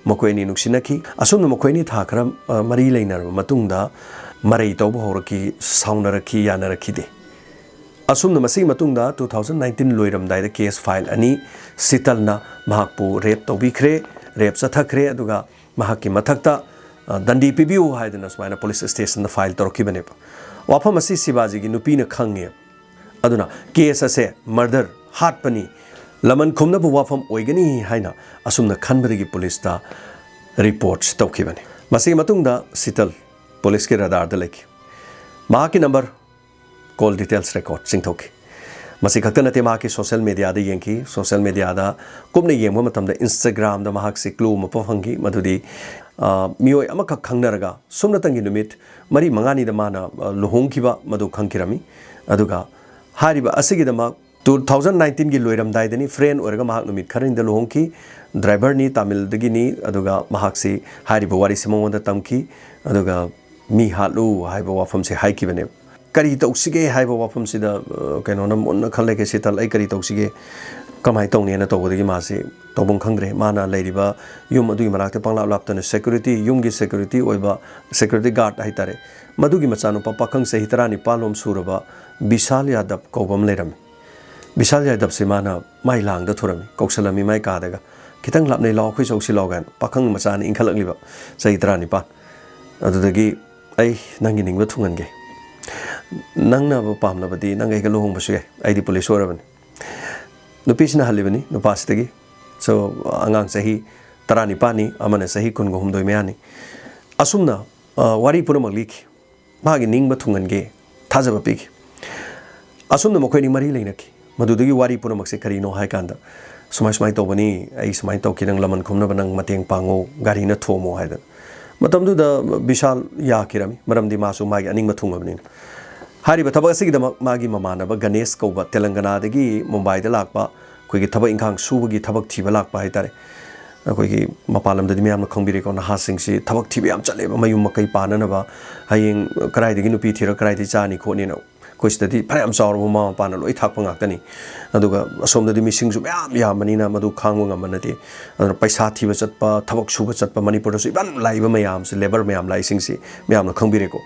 ꯃꯈꯣꯏ ꯑꯅꯤ ꯅꯨꯡꯁꯤꯅꯈꯤ꯫ ꯑꯁꯨꯝꯅ ꯃꯈꯣꯏ ꯑꯅꯤ ꯊꯥ ꯈꯔ, ꯑ, ꯃꯔꯤ ꯂꯩꯅꯔꯕ ꯃꯇꯨꯡꯗ ꯃꯔꯩ ꯇꯧꯕ ꯍꯧꯔꯛꯈꯤ, ꯁꯥꯎꯅꯔꯛꯈꯤ, ꯌꯥꯅꯔꯛꯈꯤꯗꯦ꯫ ꯑꯁꯨꯝꯅ ꯃꯁꯤꯒꯤ ꯃꯇꯨꯡꯗ two thousand nineteen ꯂꯣꯏꯔꯝꯗꯥꯏꯗ case file ꯑꯅꯤ, ꯁꯤꯇꯜꯅ ꯃꯍꯥꯛꯄꯨ rape ꯇꯧꯕꯤꯈ꯭ꯔꯦ, rape ꯆꯠꯊꯈ꯭ꯔꯦ, ꯑꯗꯨꯒ ꯃꯍꯥꯛꯀꯤ ꯃꯊꯛꯇ, ꯑ, ꯗꯟꯗꯤ ꯄꯤꯕꯤꯌꯨ ꯍꯥꯏꯗꯅ ꯁꯨꯃꯥꯏꯅ police stationꯗ file ꯇꯧꯔꯛꯈꯤꯕꯅꯦꯕ꯫ ꯋꯥꯐꯝ ꯑꯁꯤ ꯁꯤꯕꯥꯖꯤꯒꯤ ꯅꯨꯄꯤꯅ ꯈꯪꯉꯦ꯫ ꯑꯗꯨꯅ case ꯑꯁꯦ murder, ꯍꯥꯠꯄꯅꯤ, ꯂꯃꯟ ꯈꯨꯝꯅꯕ ꯋꯥꯐꯝ ꯑꯣꯏꯒꯅꯤ ꯍꯥꯏꯅ ꯑꯁꯨꯝꯅ ꯈꯟꯕꯗꯒꯤ policeꯇ reports ꯇꯧꯈꯤꯕꯅꯤ꯫ ꯃꯁꯤꯒꯤ ꯃꯇꯨꯡꯗ ꯁꯤꯇꯜ policeꯀꯤ radarꯗ ꯂꯩꯈꯤ꯫ ꯃꯍꯥꯛꯀꯤ number, call details record ꯆꯤꯡꯊꯣꯛꯈꯤ꯫ ꯃꯁꯤ ꯈꯛꯇ ꯅꯠꯇꯦ, ꯃꯍꯥꯛꯀꯤ social mediaꯗ ꯌꯦꯡꯈꯤ꯫ Social mediaꯗ ꯀꯨꯞꯅ ꯌꯦꯡꯕ ꯃꯇꯝꯗ Instagramꯗ ꯃꯍꯥꯛꯁꯤ clue ꯑꯃ ꯐꯪꯈꯤ, ꯃꯗꯨꯗꯤ, ꯑ, ꯃꯤꯑꯣꯏ ꯑꯃꯈꯛ ꯈꯪꯅꯔꯒ ꯁꯨꯞꯅꯇꯪꯒꯤ ꯅꯨꯃꯤꯠ ꯃꯔꯤ ꯃꯉꯥꯅꯤꯗ ꯃꯥꯅ, ꯑ, ꯂꯨꯍꯣꯡꯈꯤꯕ ꯃꯗꯨ ꯈꯪꯈꯤꯔꯝꯃꯤ꯫ ꯑꯗꯨꯒ ꯍꯥꯏꯔꯤꯕ ꯑꯁꯤꯒꯤꯗꯃꯛ two thousand nineteenꯒꯤ ꯂꯣꯏꯔꯝꯗꯥꯏꯗꯅꯤ, friend ꯑꯣꯏꯔꯒ ꯃꯍꯥꯛ ꯅꯨꯃꯤꯠ ꯈꯔꯅꯤꯗ ꯂꯨꯍꯣꯡꯈꯤ꯫ Driverꯅꯤ, ꯇꯥꯃꯤꯜꯗꯒꯤꯅꯤ, ꯑꯗꯨꯒ ꯃꯍꯥꯛꯁꯤ ꯍꯥꯏꯔꯤꯕ ꯋꯥꯔꯤꯁꯤ ꯃꯉꯣꯟꯗ ꯇꯝꯈꯤ꯫ ꯑꯗꯨꯒ "ꯃꯤ ꯍꯥꯠꯂꯨ" ꯍꯥꯏꯕ ꯋꯥꯐꯝꯁꯤ ꯍꯥꯏꯈꯤꯕꯅꯦꯕ꯫ ꯀꯔꯤ ꯇꯧꯁꯤꯒꯦ ꯍꯥꯏꯕ ꯋꯥꯐꯝꯁꯤꯗ, ꯑ, ꯀꯩꯅꯣꯅ ꯃꯨꯟꯅ ꯈꯜꯂꯦ, "ꯁꯤꯇꯜ, ꯑꯩ ꯀꯔꯤ ꯇꯧꯁꯤꯒꯦ? ꯀꯃꯥꯏꯅ ꯇꯧꯅꯤꯅ?" ꯇꯧꯕꯗꯒꯤ ꯃꯥꯁꯤ ꯇꯧꯐꯝ ꯈꯪꯗ꯭ꯔꯦ꯫ ꯃꯥꯅ ꯂꯩꯔꯤꯕ ꯌꯨꯝ ꯑꯗꯨꯒꯤ ꯃꯅꯥꯛꯇ ꯄꯪꯂꯥꯞ ꯂꯥꯞꯇꯅ security, ꯌꯨꯝꯒꯤ security ꯑꯣꯏꯕ security guard ꯍꯥꯏꯇꯥꯔꯦ, ꯃꯗꯨꯒꯤ ꯃꯆꯥꯅꯨꯄꯥ ꯄꯥꯈꯪ ꯆꯍꯤ ꯇꯔꯥꯅꯤꯄꯥꯜ ꯂꯣꯝ ꯁꯨꯔꯕ ꯕꯤꯁꯥꯜ ꯌꯥꯗꯕ ꯀꯧꯕ ꯑꯃ ꯂꯩꯔꯝꯃꯤ꯫ ꯕꯤꯁꯥꯜ ꯌꯥꯗꯕꯁꯤ ꯃꯥꯅ ꯃꯥꯏ ꯂꯥꯡꯗ ꯊꯨꯔꯝꯃꯤ, ꯀꯧꯁꯜꯂꯝꯃꯤ ꯃꯥꯏ ꯀꯥꯗꯒ, "ꯈꯤꯇꯪ ꯂꯥꯞꯅꯩ ꯂꯥꯎ, ꯑꯩꯈꯣꯏ ꯆꯧꯁꯤ ꯂꯥꯎ" ꯀꯥꯏꯅ꯫ ꯄꯥꯈꯪ ꯃꯆꯥꯅ ꯏꯟꯈꯠꯂꯛꯂꯤꯕ ꯆꯍꯤ ꯇꯔꯥꯅꯤꯄꯥꯜ꯫ ꯑꯗꯨꯗꯒꯤ, "ꯑꯩ ꯅꯪꯒꯤ ꯅꯤꯡꯕ ꯊꯨꯡꯍꯟꯒꯦ, ꯅꯪꯅꯕꯨ ꯄꯥꯝꯂꯕꯗꯤ ꯅꯪꯒ ꯑꯩꯒ ꯂꯨꯍꯣꯡꯕꯁꯨ ꯌꯥꯏ, ꯑꯩꯗꯤ police ꯑꯣꯏꯔꯕꯅꯤ"꯫ ꯅꯨꯄꯤꯁꯤꯅ ꯍꯜꯂꯤꯕꯅꯤ ꯅꯨꯄꯥꯁꯤꯗꯒꯤ꯫ So, ꯑꯉꯥꯡ ꯆꯍꯤ ꯇꯔꯥꯅꯤꯄꯥꯜꯅꯤ, ꯑꯃꯅ ꯆꯍꯤ ꯀꯨꯟꯒ ꯍꯨꯝꯗꯣꯏ ꯃꯌꯥꯅꯤ꯫ ꯑꯁꯨꯝꯅ, ꯑ, ꯋꯥꯔꯤ ꯄꯨꯝꯅꯃꯛ ꯂꯤꯈꯤ꯫ ꯃꯥꯒꯤ ꯅꯤꯡꯕ ꯊꯨꯡꯍꯟꯒꯦ, ꯊꯥꯖꯕ ꯄꯤꯈꯤ꯫ ꯑꯁꯨꯝꯅ ꯃꯈꯣꯏ ꯑꯅꯤ ꯃꯔꯤ ꯂꯩꯅꯈꯤ꯫ ꯃꯗꯨꯗꯒꯤ ꯋꯥꯔꯤ ꯄꯨꯝꯅꯃꯛꯁꯦ ꯀꯔꯤꯅꯣ ꯍꯥꯏ ꯀꯥꯟꯗ, "ꯁꯨꯃꯥꯏ ꯁꯨꯃꯥꯏ ꯇꯧꯕꯅꯤ, ꯑꯩ ꯁꯨꯃꯥꯏ ꯇꯧꯈꯤ, ꯅꯪ ꯂꯃꯟ ꯈꯨꯝꯅꯕ ꯅꯪ ꯃꯇꯦꯡ ꯄꯥꯡꯉꯣ, ꯒꯥꯔꯤꯅ ꯊꯣꯝꯃꯣ" ꯍꯥꯏꯗꯅ꯫ ꯃꯇꯝꯗꯨꯗ ꯕꯤꯁꯥꯜ ꯌꯥꯈꯤꯔꯝꯃꯤ, ꯃꯔꯝꯗꯤ ꯃꯥꯁꯨ ꯃꯥꯒꯤ ꯑꯅꯤꯡꯕ ꯊꯨꯡꯉꯕꯅꯤꯅ꯫ ꯍꯥꯏꯔꯤꯕ ꯊꯕꯛ ꯑꯁꯤꯒꯤꯗꯃꯛ ꯃꯥꯒꯤ ꯃꯃꯥꯟꯅꯕ ꯒꯅꯦꯁ ꯀꯧꯕ ꯇꯦꯂꯪꯒꯅꯥꯗꯒꯤ ꯃꯨꯝꯕꯥꯏꯗ ꯂꯥꯛꯄ, ꯑꯩꯈꯣꯏꯒꯤ ꯊꯕꯛ ꯏꯪꯈꯥꯡ ꯁꯨꯕꯒꯤ ꯊꯕꯛ ꯊꯤꯕ ꯂꯥꯛꯄ ꯍꯥꯏꯇꯥꯔꯦ꯫ ꯑꯩꯈꯣꯏꯒꯤ ꯃꯄꯥꯟ ꯂꯝꯗꯗꯤ ꯃꯌꯥꯝꯅ ꯈꯪꯕꯤꯔꯦꯀꯣ, ꯅꯍꯥꯁꯤꯡꯁꯤ ꯊꯕꯛ ꯊꯤꯕ ꯌꯥꯝ ꯆꯠꯂꯦꯕ, ꯃꯌꯨꯝ ꯃꯀꯩ ꯄꯥꯟꯅꯅꯕ꯫ ꯍꯌꯦꯡ ꯀꯗꯥꯏꯗꯒꯤ ꯅꯨꯄꯤ ꯊꯤꯔ ꯀꯗꯥꯏꯗꯒꯤ ꯆꯥꯅꯤ ꯈꯣꯠꯅꯤꯅ ꯑꯩꯈꯣꯏ ꯁꯤꯗꯗꯤ ꯐꯅꯌꯥꯝ ꯆꯥꯎꯔꯕ ꯃꯃꯥ ꯃꯄꯥꯅ ꯂꯣꯏ ꯊꯥꯛꯄ ꯉꯥꯛꯇꯅꯤ꯫ ꯑꯗꯨꯒ ꯑꯁꯣꯝꯗꯗꯤ ꯃꯤꯁꯤꯡꯁꯨ ꯃꯌꯥꯝ ꯌꯥꯝꯕꯅꯤꯅ ꯃꯗꯨ ꯈꯥꯡꯕ ꯉꯝꯕ ꯅꯠꯇꯦ꯫ ꯑꯗꯨꯅ ꯄꯩꯁꯥ ꯊꯤꯕ ꯆꯠꯄ, ꯊꯕꯛ ꯁꯨꯕ ꯆꯠꯄ, ꯃꯅꯤꯄꯨꯔꯗꯁꯨ ꯏꯚꯟ ꯂꯥꯛꯏꯕ ꯃꯌꯥꯝꯁꯦ, ꯂꯦꯕꯔ ꯃꯌꯥꯝ ꯂꯥꯛꯏꯁꯤꯡꯁꯤ ꯃꯌꯥꯝꯅ ꯈꯪꯕꯤꯔꯦꯀꯣ꯫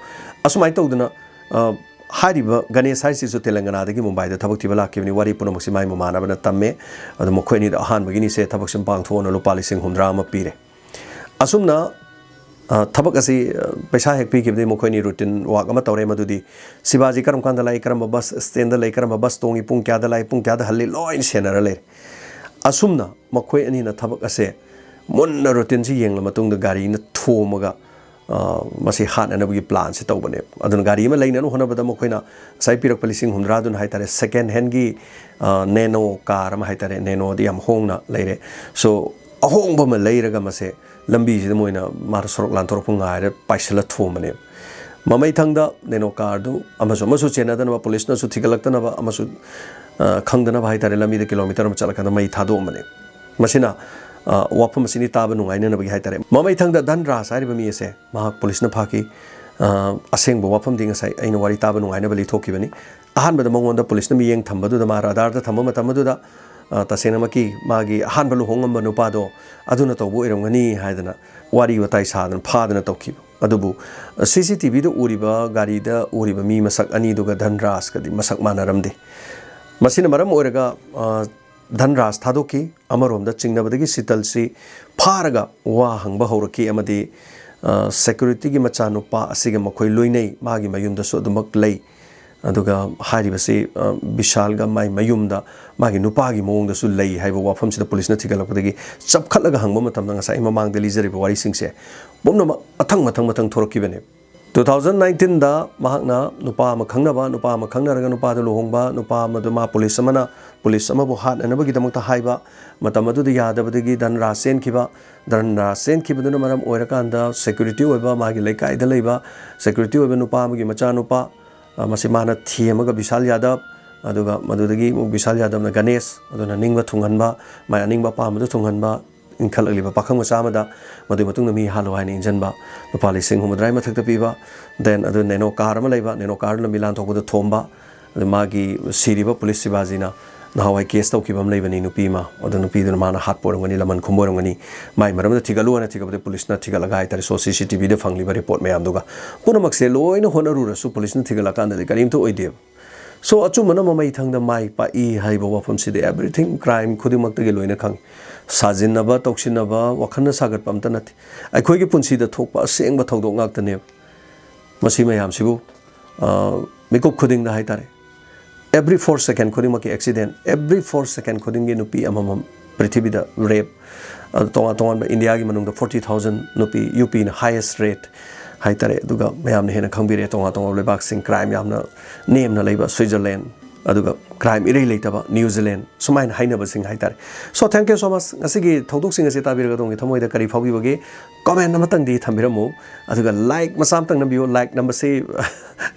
ꯑꯁꯨꯃꯥꯏꯅ ꯇꯧꯗꯅ, ꯑ, ꯍꯥꯏꯔꯤꯕ ꯒꯅꯦꯁ ꯍꯥꯏꯁꯤꯁꯨ ꯇꯦꯂꯪꯒꯅꯥꯗꯒꯤ ꯃꯨꯝꯕꯥꯏꯗ ꯊꯕꯛ ꯊꯤꯕ ꯂꯥꯛꯈꯤꯕꯅꯤ꯫ ꯋꯥꯔꯤ ꯄꯨꯝꯅꯃꯛꯁꯤ ꯃꯥꯏ ꯃꯃꯥꯟꯅꯕꯅ ꯇꯝꯃꯦ꯫ ꯑꯗꯣ ꯃꯈꯣꯏ ꯑꯅꯤꯗ ꯑꯍꯥꯟꯕꯒꯤꯅꯤꯁꯦ ꯊꯕꯛꯁꯤ ꯄꯥꯡꯊꯣꯛꯑꯣꯅ ꯂꯨꯄꯥ ꯂꯤꯁꯤꯡ ꯍꯨꯝꯗ꯭ꯔꯥ ꯑꯃ ꯄꯤꯔꯦ꯫ ꯑꯁꯨꯝꯅ, ꯑ, ꯊꯕꯛ ꯑꯁꯤ, ꯑ, ꯄꯩꯁꯥ ꯍꯦꯛ ꯄꯤꯈꯤꯕꯗꯒꯤ ꯃꯈꯣꯏꯅꯤ ꯔꯨꯇꯤꯟ ꯋꯥꯛ ꯑꯃ ꯇꯧꯔꯦ, ꯃꯗꯨꯗꯤ ꯁꯤꯕꯥꯖꯤ ꯀꯔꯝ ꯀꯥꯟꯗ ꯂꯥꯛꯏ, ꯀꯔꯝꯕ ꯕꯁ ꯁ꯭ꯇꯦꯟꯗ ꯂꯩ, ꯀꯔꯝꯕ ꯕꯁ ꯇꯣꯡꯉꯤ, ꯄꯨꯡ ꯀꯌꯥꯗ ꯂꯥꯛꯏ, ꯄꯨꯡ ꯀꯌꯥꯗ ꯍꯜꯂꯤ, ꯂꯣꯏꯅ ꯁꯦꯟꯅꯔ ꯂꯩꯔꯦ꯫ ꯑꯁꯨꯝꯅ ꯃꯈꯣꯏ ꯑꯅꯤꯅ ꯊꯕꯛ ꯑꯁꯦ ꯃꯨꯟꯅ ꯔꯨꯇꯤꯟꯁꯤ ꯌꯦꯡꯂ ꯃꯇꯨꯡꯗ ꯒꯥꯔꯤꯅ ꯊꯣꯝꯃꯒ, ꯑ, ꯃꯁꯤ ꯍꯥꯠꯅꯅꯕꯒꯤ ꯄ꯭ꯂꯥꯟꯁꯤ ꯇꯧꯕꯅꯦꯕ꯫ ꯑꯗꯨꯅ ꯒꯥꯔꯤ ꯑꯃ ꯂꯩꯅꯅꯕ ꯍꯣꯠꯅꯕꯗ ꯃꯈꯣꯏꯅ ꯉꯁꯥꯏ ꯄꯤꯔꯛꯄ ꯂꯤꯁꯤꯡ ꯍꯨꯝꯗ꯭ꯔꯥꯗꯨꯅ ꯍꯥꯏꯇꯥꯔꯦ, ꯁꯦꯀꯦꯟ ꯍꯦꯟꯒꯤ, ꯑ, ꯅꯦꯅꯣ ꯀꯥꯔ ꯑꯃ ꯍꯥꯏꯇꯥꯔꯦ, ꯅꯦꯅꯣꯗꯤ ꯌꯥꯝ ꯍꯣꯡꯅ ꯂꯩꯔꯦ꯫ So, ꯑꯍꯣꯡꯕ ꯑꯃ ꯂꯩꯔꯒ ꯃꯁꯦ ꯂꯝꯕꯤꯁꯤꯗ ꯃꯣꯏꯅ ꯃꯥꯗꯣ ꯁꯣꯔꯣꯛ ꯂꯥꯟꯊꯣꯔꯛꯄ ꯉꯥꯏꯔ ꯄꯥꯏꯁꯤꯜꯂ ꯊꯣꯝꯕꯅꯦꯕ꯫ ꯃꯃꯩꯊꯪꯗ ꯅꯦꯅꯣ ꯀꯥꯔꯗꯨ ꯑꯃꯁꯨ ꯑꯃꯁꯨ ꯆꯦꯟꯅꯗꯅꯕ, ꯄꯨꯂꯤꯁꯅꯁꯨ ꯊꯤꯒꯠꯂꯛꯇꯅꯕ ꯑꯃꯁꯨ, ꯑ, ꯈꯪꯗꯅꯕ ꯍꯥꯏꯇꯥꯔꯦ, ꯂꯝꯕꯤꯗ ꯀꯤꯂꯣꯃꯤꯇꯔ ꯑꯃ ꯆꯠꯂꯀꯥꯟꯗ ꯃꯩ ꯊꯥꯗꯣꯛꯑꯝꯕꯅꯦ꯫ ꯃꯁꯤꯅ, ꯑ, ꯋꯥꯐꯝ ꯑꯁꯤꯅꯤ ꯇꯥꯕ ꯅꯨꯡꯉꯥꯏꯅꯅꯕꯒꯤ ꯍꯥꯏꯇꯥꯔꯦ꯫ ꯃꯃꯩꯊꯪꯗ ꯙꯟꯔꯥꯖ ꯍꯥꯏꯔꯤꯕ ꯃꯤ ꯑꯁꯦ ꯃꯍꯥꯛ ꯄꯨꯂꯤꯁꯅ ꯐꯥꯈꯤ꯫ ꯑ, ꯑꯁꯦꯡꯕ ꯋꯥꯐꯝꯗꯤ ꯉꯁꯥꯏ ꯑꯩꯅ ꯋꯥꯔꯤ ꯇꯥꯕ ꯅꯨꯡꯉꯥꯏꯅꯕ ꯂꯤꯊꯣꯛꯈꯤꯕꯅꯤ꯫ ꯑꯍꯥꯟꯕꯗ ꯃꯉꯣꯟꯗ ꯄꯨꯂꯤꯁꯅ ꯃꯤꯠꯌꯦꯡ ꯊꯝꯕꯗꯨꯗ, ꯃꯥ ꯔꯗꯥꯔꯗ ꯊꯝꯕ ꯃꯇꯝ ꯑꯗꯨꯗ, ꯑ, ꯇꯁꯦꯡꯅꯃꯛꯀꯤ ꯃꯥꯒꯤ ꯑꯍꯥꯟꯕ ꯂꯨꯍꯣꯡꯉꯝꯕ ꯅꯨꯄꯥꯗꯣ ꯑꯗꯨꯅ ꯇꯧꯕ ꯑꯣꯏꯔꯝꯒꯅꯤ ꯍꯥꯏꯗꯅ ꯋꯥꯔꯤ ꯋꯥꯇꯥꯏ ꯁꯥꯗꯅ ꯐꯥꯗꯅ ꯇꯧꯈꯤꯕ꯫ ꯑꯗꯨꯕꯨ, ꯑ, ꯁꯤ ꯁꯤ ꯇꯤ ꯚꯤꯗ ꯎꯔꯤꯕ, ꯒꯥꯔꯤꯗ ꯎꯔꯤꯕ ꯃꯤ ꯃꯁꯛ ꯑꯅꯤꯗꯨꯒ ꯙꯟꯔꯥꯖꯀꯗꯤ ꯃꯁꯛ ꯃꯥꯟꯅꯔꯝꯗꯦ꯫ ꯃꯁꯤꯅ ꯃꯔꯝ ꯑꯣꯏꯔꯒ, ꯑ, ꯙꯟꯔꯥꯖ ꯊꯥꯗꯣꯛꯈꯤ꯫ ꯑꯃꯔꯣꯝꯗ ꯆꯤꯡꯅꯕꯗꯒꯤ ꯁꯤꯇꯜꯁꯤ ꯐꯥꯔꯒ ꯋꯥ ꯍꯪꯕ ꯍꯧꯔꯛꯈꯤ ꯑꯃꯗꯤ, ꯑ, ꯁꯦꯀ꯭ꯌꯨꯔꯤꯇꯤꯒꯤ ꯃꯆꯥꯅꯨꯄꯥ ꯑꯁꯤꯒ ꯃꯈꯣꯏ ꯂꯣꯏꯅꯩ, ꯃꯥꯒꯤ ꯃꯌꯨꯝꯗꯁꯨ ꯑꯗꯨꯃꯛ ꯂꯩ꯫ ꯑꯗꯨꯒ ꯍꯥꯏꯔꯤꯕꯁꯤ, ꯑ, ꯕꯤꯁꯥꯜꯒ ꯃꯥꯏ ꯃꯌꯨꯝꯗ ꯃꯥꯒꯤ ꯅꯨꯄꯥꯒꯤ ꯃꯑꯣꯡꯗꯁꯨ ꯂꯩ ꯍꯥꯏꯕ ꯋꯥꯐꯝꯁꯤꯗ ꯄꯨꯂꯤꯁꯅ ꯊꯤꯒꯠꯂꯛꯄꯗꯒꯤ ꯆꯞꯈꯠꯂꯒ ꯍꯪꯕ ꯃꯇꯝꯗ ꯉꯁꯥꯏ ꯑꯩ ꯃꯃꯥꯡꯗ ꯂꯤꯖꯔꯤꯕ ꯋꯥꯔꯤꯁꯤꯡꯁꯦ ꯄꯨꯝꯅꯃꯛ ꯃꯊꯪ ꯃꯊꯪ ꯃꯊꯪ ꯊꯣꯔꯛꯈꯤꯕꯅꯦ꯫ ꯇꯨ ꯊꯥꯎꯖꯟ ꯅꯥꯏꯟꯇꯤꯟꯗ ꯃꯍꯥꯛꯅ ꯅꯨꯄꯥ ꯑꯃ ꯈꯪꯅꯕ, ꯅꯨꯄꯥ ꯑꯃ ꯈꯪꯅꯔꯒ ꯅꯨꯄꯥꯗꯨ ꯂꯨꯍꯣꯡꯕ, ꯅꯨꯄꯥ ꯑꯃꯗꯨ ꯃꯥ ꯄꯨꯂꯤꯁ ꯑꯃꯅ, ꯄꯨꯂꯤꯁ ꯑꯃꯕꯨ ꯍꯥꯠꯅꯅꯕꯒꯤꯗꯃꯛꯇ ꯍꯥꯏꯕ, ꯃꯇꯝ ꯑꯗꯨꯗ ꯌꯥꯗꯕꯗꯒꯤ ꯙꯟꯔꯥꯖ ꯆꯦꯟꯈꯤꯕ, ꯙꯟꯔꯥꯖ ꯆꯦꯟꯈꯤꯕꯗꯨꯅ ꯃꯔꯝ ꯑꯣꯏꯔꯀꯥꯟꯗ ꯁꯦꯀ꯭ꯌꯨꯔꯤꯇꯤ ꯑꯣꯏꯕ, ꯃꯥꯒꯤ ꯂꯩꯀꯥꯏꯗ ꯂꯩꯕ ꯁꯦꯀ꯭ꯌꯨꯔꯤꯇꯤ ꯑꯣꯏꯕ ꯅꯨꯄꯥ ꯑꯃꯒꯤ ꯃꯆꯥꯅꯨꯄꯥ, ꯑ, ꯃꯁꯤ ꯃꯥꯅ ꯊꯦꯝꯃꯒ ꯕꯤꯁꯥꯜ ꯌꯥꯗꯕ, ꯑꯗꯨꯒ ꯃꯗꯨꯗꯒꯤ ꯑꯃꯨꯛ ꯕꯤꯁꯥꯜ ꯌꯥꯗꯕꯅ ꯒꯅꯦꯁ, ꯑꯗꯨꯅ ꯅꯤꯡꯕ ꯊꯨꯡꯍꯟꯕ, ꯃꯥꯏ ꯑꯅꯤꯡꯕ ꯑꯄꯥꯝꯕꯗꯨ ꯊꯨꯡꯍꯟꯕ, ꯏꯟꯈꯠꯂꯛꯂꯤꯕ ꯄꯥꯈꯪ ꯃꯆꯥ ꯑꯃꯗ ꯃꯗꯨꯒꯤ ꯃꯇꯨꯡꯗ ꯃꯤ ꯍꯥꯠꯂꯨ ꯍꯥꯏꯅ ꯏꯟꯖꯟꯕ, ꯂꯨꯄꯥ ꯂꯤꯁꯤꯡ ꯍꯨꯝꯐꯨꯇꯔꯥ ꯃꯊꯛꯇ ꯄꯤꯕ, then ꯑꯗꯨ Nano car ꯑꯃ ꯂꯩꯕ, Nano car ꯂꯝꯕꯤ ꯂꯥꯟꯊꯣꯛꯄꯗ ꯊꯣꯝꯕ, ꯑꯗꯨ ꯃꯥꯒꯤ ꯁꯤꯔꯤꯕ ꯄꯨꯂꯤꯁ ꯁꯤꯕꯥꯖꯤꯅ ꯅꯍꯥꯟꯋꯥꯏ case ꯇꯧꯈꯤꯕ ꯑꯃ ꯂꯩꯕꯅꯤ ꯅꯨꯄꯤ ꯑꯃ, ꯑꯗꯨ ꯅꯨꯄꯤꯗꯨꯅ ꯃꯥꯅ ꯍꯥꯠꯄ ꯑꯣꯏꯔꯝꯒꯅꯤ, ꯂꯃꯟ ꯈꯨꯝꯕ ꯑꯣꯏꯔꯝꯒꯅꯤ, ꯃꯥꯏ ꯃꯔꯝꯗ ꯊꯤꯒꯠꯂꯨ ꯍꯥꯏꯅ ꯊꯤꯒꯠꯄꯗ ꯄꯨꯂꯤꯁꯅ ꯊꯤꯒꯠꯂꯒ ꯍꯥꯏꯇꯥꯔꯦ, so C C T V ꯗ ꯐꯪꯂꯤꯕ report ꯃꯌꯥꯝꯗꯨꯒ ꯄꯨꯝꯅꯃꯛꯁꯦ ꯂꯣꯏꯅ ꯍꯣꯠꯅꯔꯨꯔꯁꯨ ꯄꯨꯂꯤꯁꯅ ꯊꯤꯒꯠꯂꯀꯥꯟꯗꯗꯤ ꯀꯔꯤꯝꯇ ꯑꯣꯏꯗꯦꯕ꯫ So ꯑꯆꯨꯝꯕꯅ ꯃꯃꯩ ꯊꯪꯗ ꯃꯥꯏ ꯄꯥꯛꯏ ꯍꯥꯏꯕ ꯋꯥꯐꯝꯁꯤꯗꯤ everything, crime ꯈꯨꯗꯤꯡꯃꯛꯇꯒꯤ ꯂꯣꯏꯅ ꯈꯪꯉꯤ꯫ ꯁꯥꯖꯤꯟꯅꯕ, ꯇꯧꯁꯤꯟꯅꯕ, ꯋꯥꯈꯜꯅ ꯁꯥꯒꯠꯄ ꯑꯝꯇ ꯅꯠꯇꯦ꯫ ꯑꯩꯈꯣꯏꯒꯤ ꯄꯨꯟꯁꯤꯗ ꯊꯣꯛꯄ ꯑꯁꯦꯡꯕ ꯊꯧꯗꯣꯛ ꯉꯥꯛꯇꯅꯦꯕ꯫ ꯃꯁꯤ ꯃꯌꯥꯝꯁꯤꯕꯨ, ꯑ, ꯃꯤꯀꯨꯞ ꯈꯨꯗꯤꯡꯗ ꯍꯥꯏꯇꯥꯔꯦ, every four second ꯈꯨꯗꯤꯡꯃꯛꯀꯤ accident, every four second ꯈꯨꯗꯤꯡꯒꯤ ꯅꯨꯄꯤ ꯑꯃꯃꯝ ꯄ꯭ꯔꯤꯊꯤꯕꯤꯗ rape, ꯑꯗꯨ ꯇꯣꯉꯥꯟ ꯇꯣꯉꯥꯟꯕ ꯏꯟꯗꯤꯌꯥꯒꯤ ꯃꯅꯨꯡꯗ forty thousand ꯅꯨꯄꯤ, UP ꯅ highest rate ꯍꯥꯏꯇꯥꯔꯦ꯫ ꯑꯗꯨꯒ ꯃꯌꯥꯝꯅ ꯍꯦꯟꯅ ꯈꯪꯕꯤꯔꯦ, ꯇꯣꯉꯥꯟ ꯇꯣꯉꯥꯟꯕ ꯂꯩꯕꯥꯛꯁꯤꯡ, crime ꯌꯥꯝꯅ ꯅꯦꯝꯅ ꯂꯩꯕ Switzerland, ꯑꯗꯨꯒ crime ꯏꯔꯩ ꯂꯩꯇꯕ New Zealand, ꯁꯨꯃꯥꯏꯅ ꯍꯥꯏꯅꯕꯁꯤꯡ ꯍꯥꯏꯇꯥꯔꯦ꯫ So thank you so much꯫ ꯉꯁꯤꯒꯤ ꯊꯧꯗꯣꯛꯁꯤꯡ ꯑꯁꯤ ꯇꯥꯕꯤꯔꯒ ꯑꯗꯣꯝꯒꯤ ꯊꯃꯣꯏꯗ ꯀꯔꯤ ꯐꯥꯎꯕꯤꯕꯒꯦ? Comment ꯑꯃꯇꯪꯗꯤ ꯊꯝꯕꯤꯔꯝꯃꯨ꯫ ꯑꯗꯨꯒ like ꯃꯆꯥ ꯑꯃꯇꯪ ꯅꯝꯕꯤꯌꯨ꯫ Like ꯅꯝꯕꯁꯤ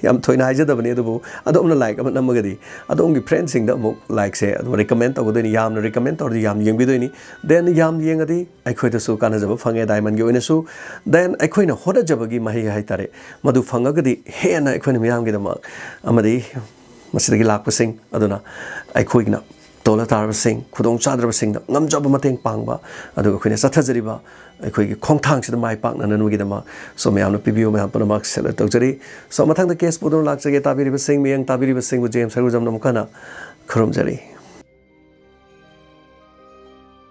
ꯌꯥꯝ ꯊꯣꯏꯅ ꯍꯥꯏꯖꯗꯕꯅꯤ, ꯑꯗꯨꯕꯨ ꯑꯗꯣꯝꯅ like ꯑꯃ ꯅꯝꯃꯒꯗꯤ ꯑꯗꯣꯝꯒꯤ friend ꯁꯤꯡꯗ ꯑꯃꯨꯛ like ꯁꯦ ꯑꯗꯨꯝ recommend ꯇꯧꯒꯗꯣꯏꯅꯤ꯫ ꯌꯥꯝꯅ recommend ꯇꯧꯔꯗꯤ ꯌꯥꯝ ꯌꯦꯡꯕꯤꯗꯣꯏꯅꯤ, then ꯌꯥꯝ ꯌꯦꯡꯉꯗꯤ ꯑꯩꯈꯣꯏꯗꯁꯨ ꯀꯥꯟꯅꯖꯕ ꯐꯪꯉꯦ, Diamond ꯒꯤ ꯑꯣꯏꯅꯁꯨ, then ꯑꯩꯈꯣꯏꯅ ꯍꯣꯠꯅꯖꯕꯒꯤ ꯃꯍꯩ ꯍꯥꯏꯇꯥꯔꯦ, ꯃꯗꯨ ꯐꯪꯉꯒꯗꯤ ꯍꯦꯟꯅ ꯑꯩꯈꯣꯏꯅ ꯃꯤꯌꯥꯝꯒꯤꯗꯃꯛ ꯑꯃꯗꯤ ꯃꯁꯤꯗꯒꯤ ꯂꯥꯛꯄꯁꯤꯡ ꯑꯗꯨꯅ ꯑꯩꯈꯣꯏꯅ ꯇꯣꯜꯂ ꯇꯥꯔꯕꯁꯤꯡ, ꯈꯨꯗꯣꯡ ꯆꯥꯗ꯭ꯔꯕꯁꯤꯡꯗ ꯉꯝꯖꯕ ꯃꯇꯦꯡ ꯄꯥꯡꯕ, ꯑꯗꯨꯒ ꯑꯩꯈꯣꯏꯅ ꯆꯠꯊꯖꯔꯤꯕ ꯑꯩꯈꯣꯏꯒꯤ ꯈꯣꯡꯊꯥꯡꯁꯤꯗ ꯃꯥꯏ ꯄꯥꯛꯅꯅꯕꯒꯤꯗꯃꯛ꯫ So ꯃꯌꯥꯝꯅ ꯄꯤꯕꯤꯌꯨ, ꯃꯌꯥꯝ ꯄꯨꯝꯅꯃꯛ salute ꯇꯧꯖꯔꯤ꯫ So ꯃꯊꯪꯗ case ꯄꯨꯗꯨꯅ ꯂꯥꯛꯆꯒꯦ꯫ ꯇꯥꯕꯤꯔꯤꯕꯁꯤꯡ, ꯃꯤꯠꯌꯦꯡ ꯇꯥꯕꯤꯔꯤꯕꯁꯤꯡꯕꯨ James ꯁꯔꯒꯨꯖꯝꯅ ꯑꯃꯨꯛ ꯍꯟꯅ ꯈꯨꯔꯨꯝꯖꯔꯤ꯫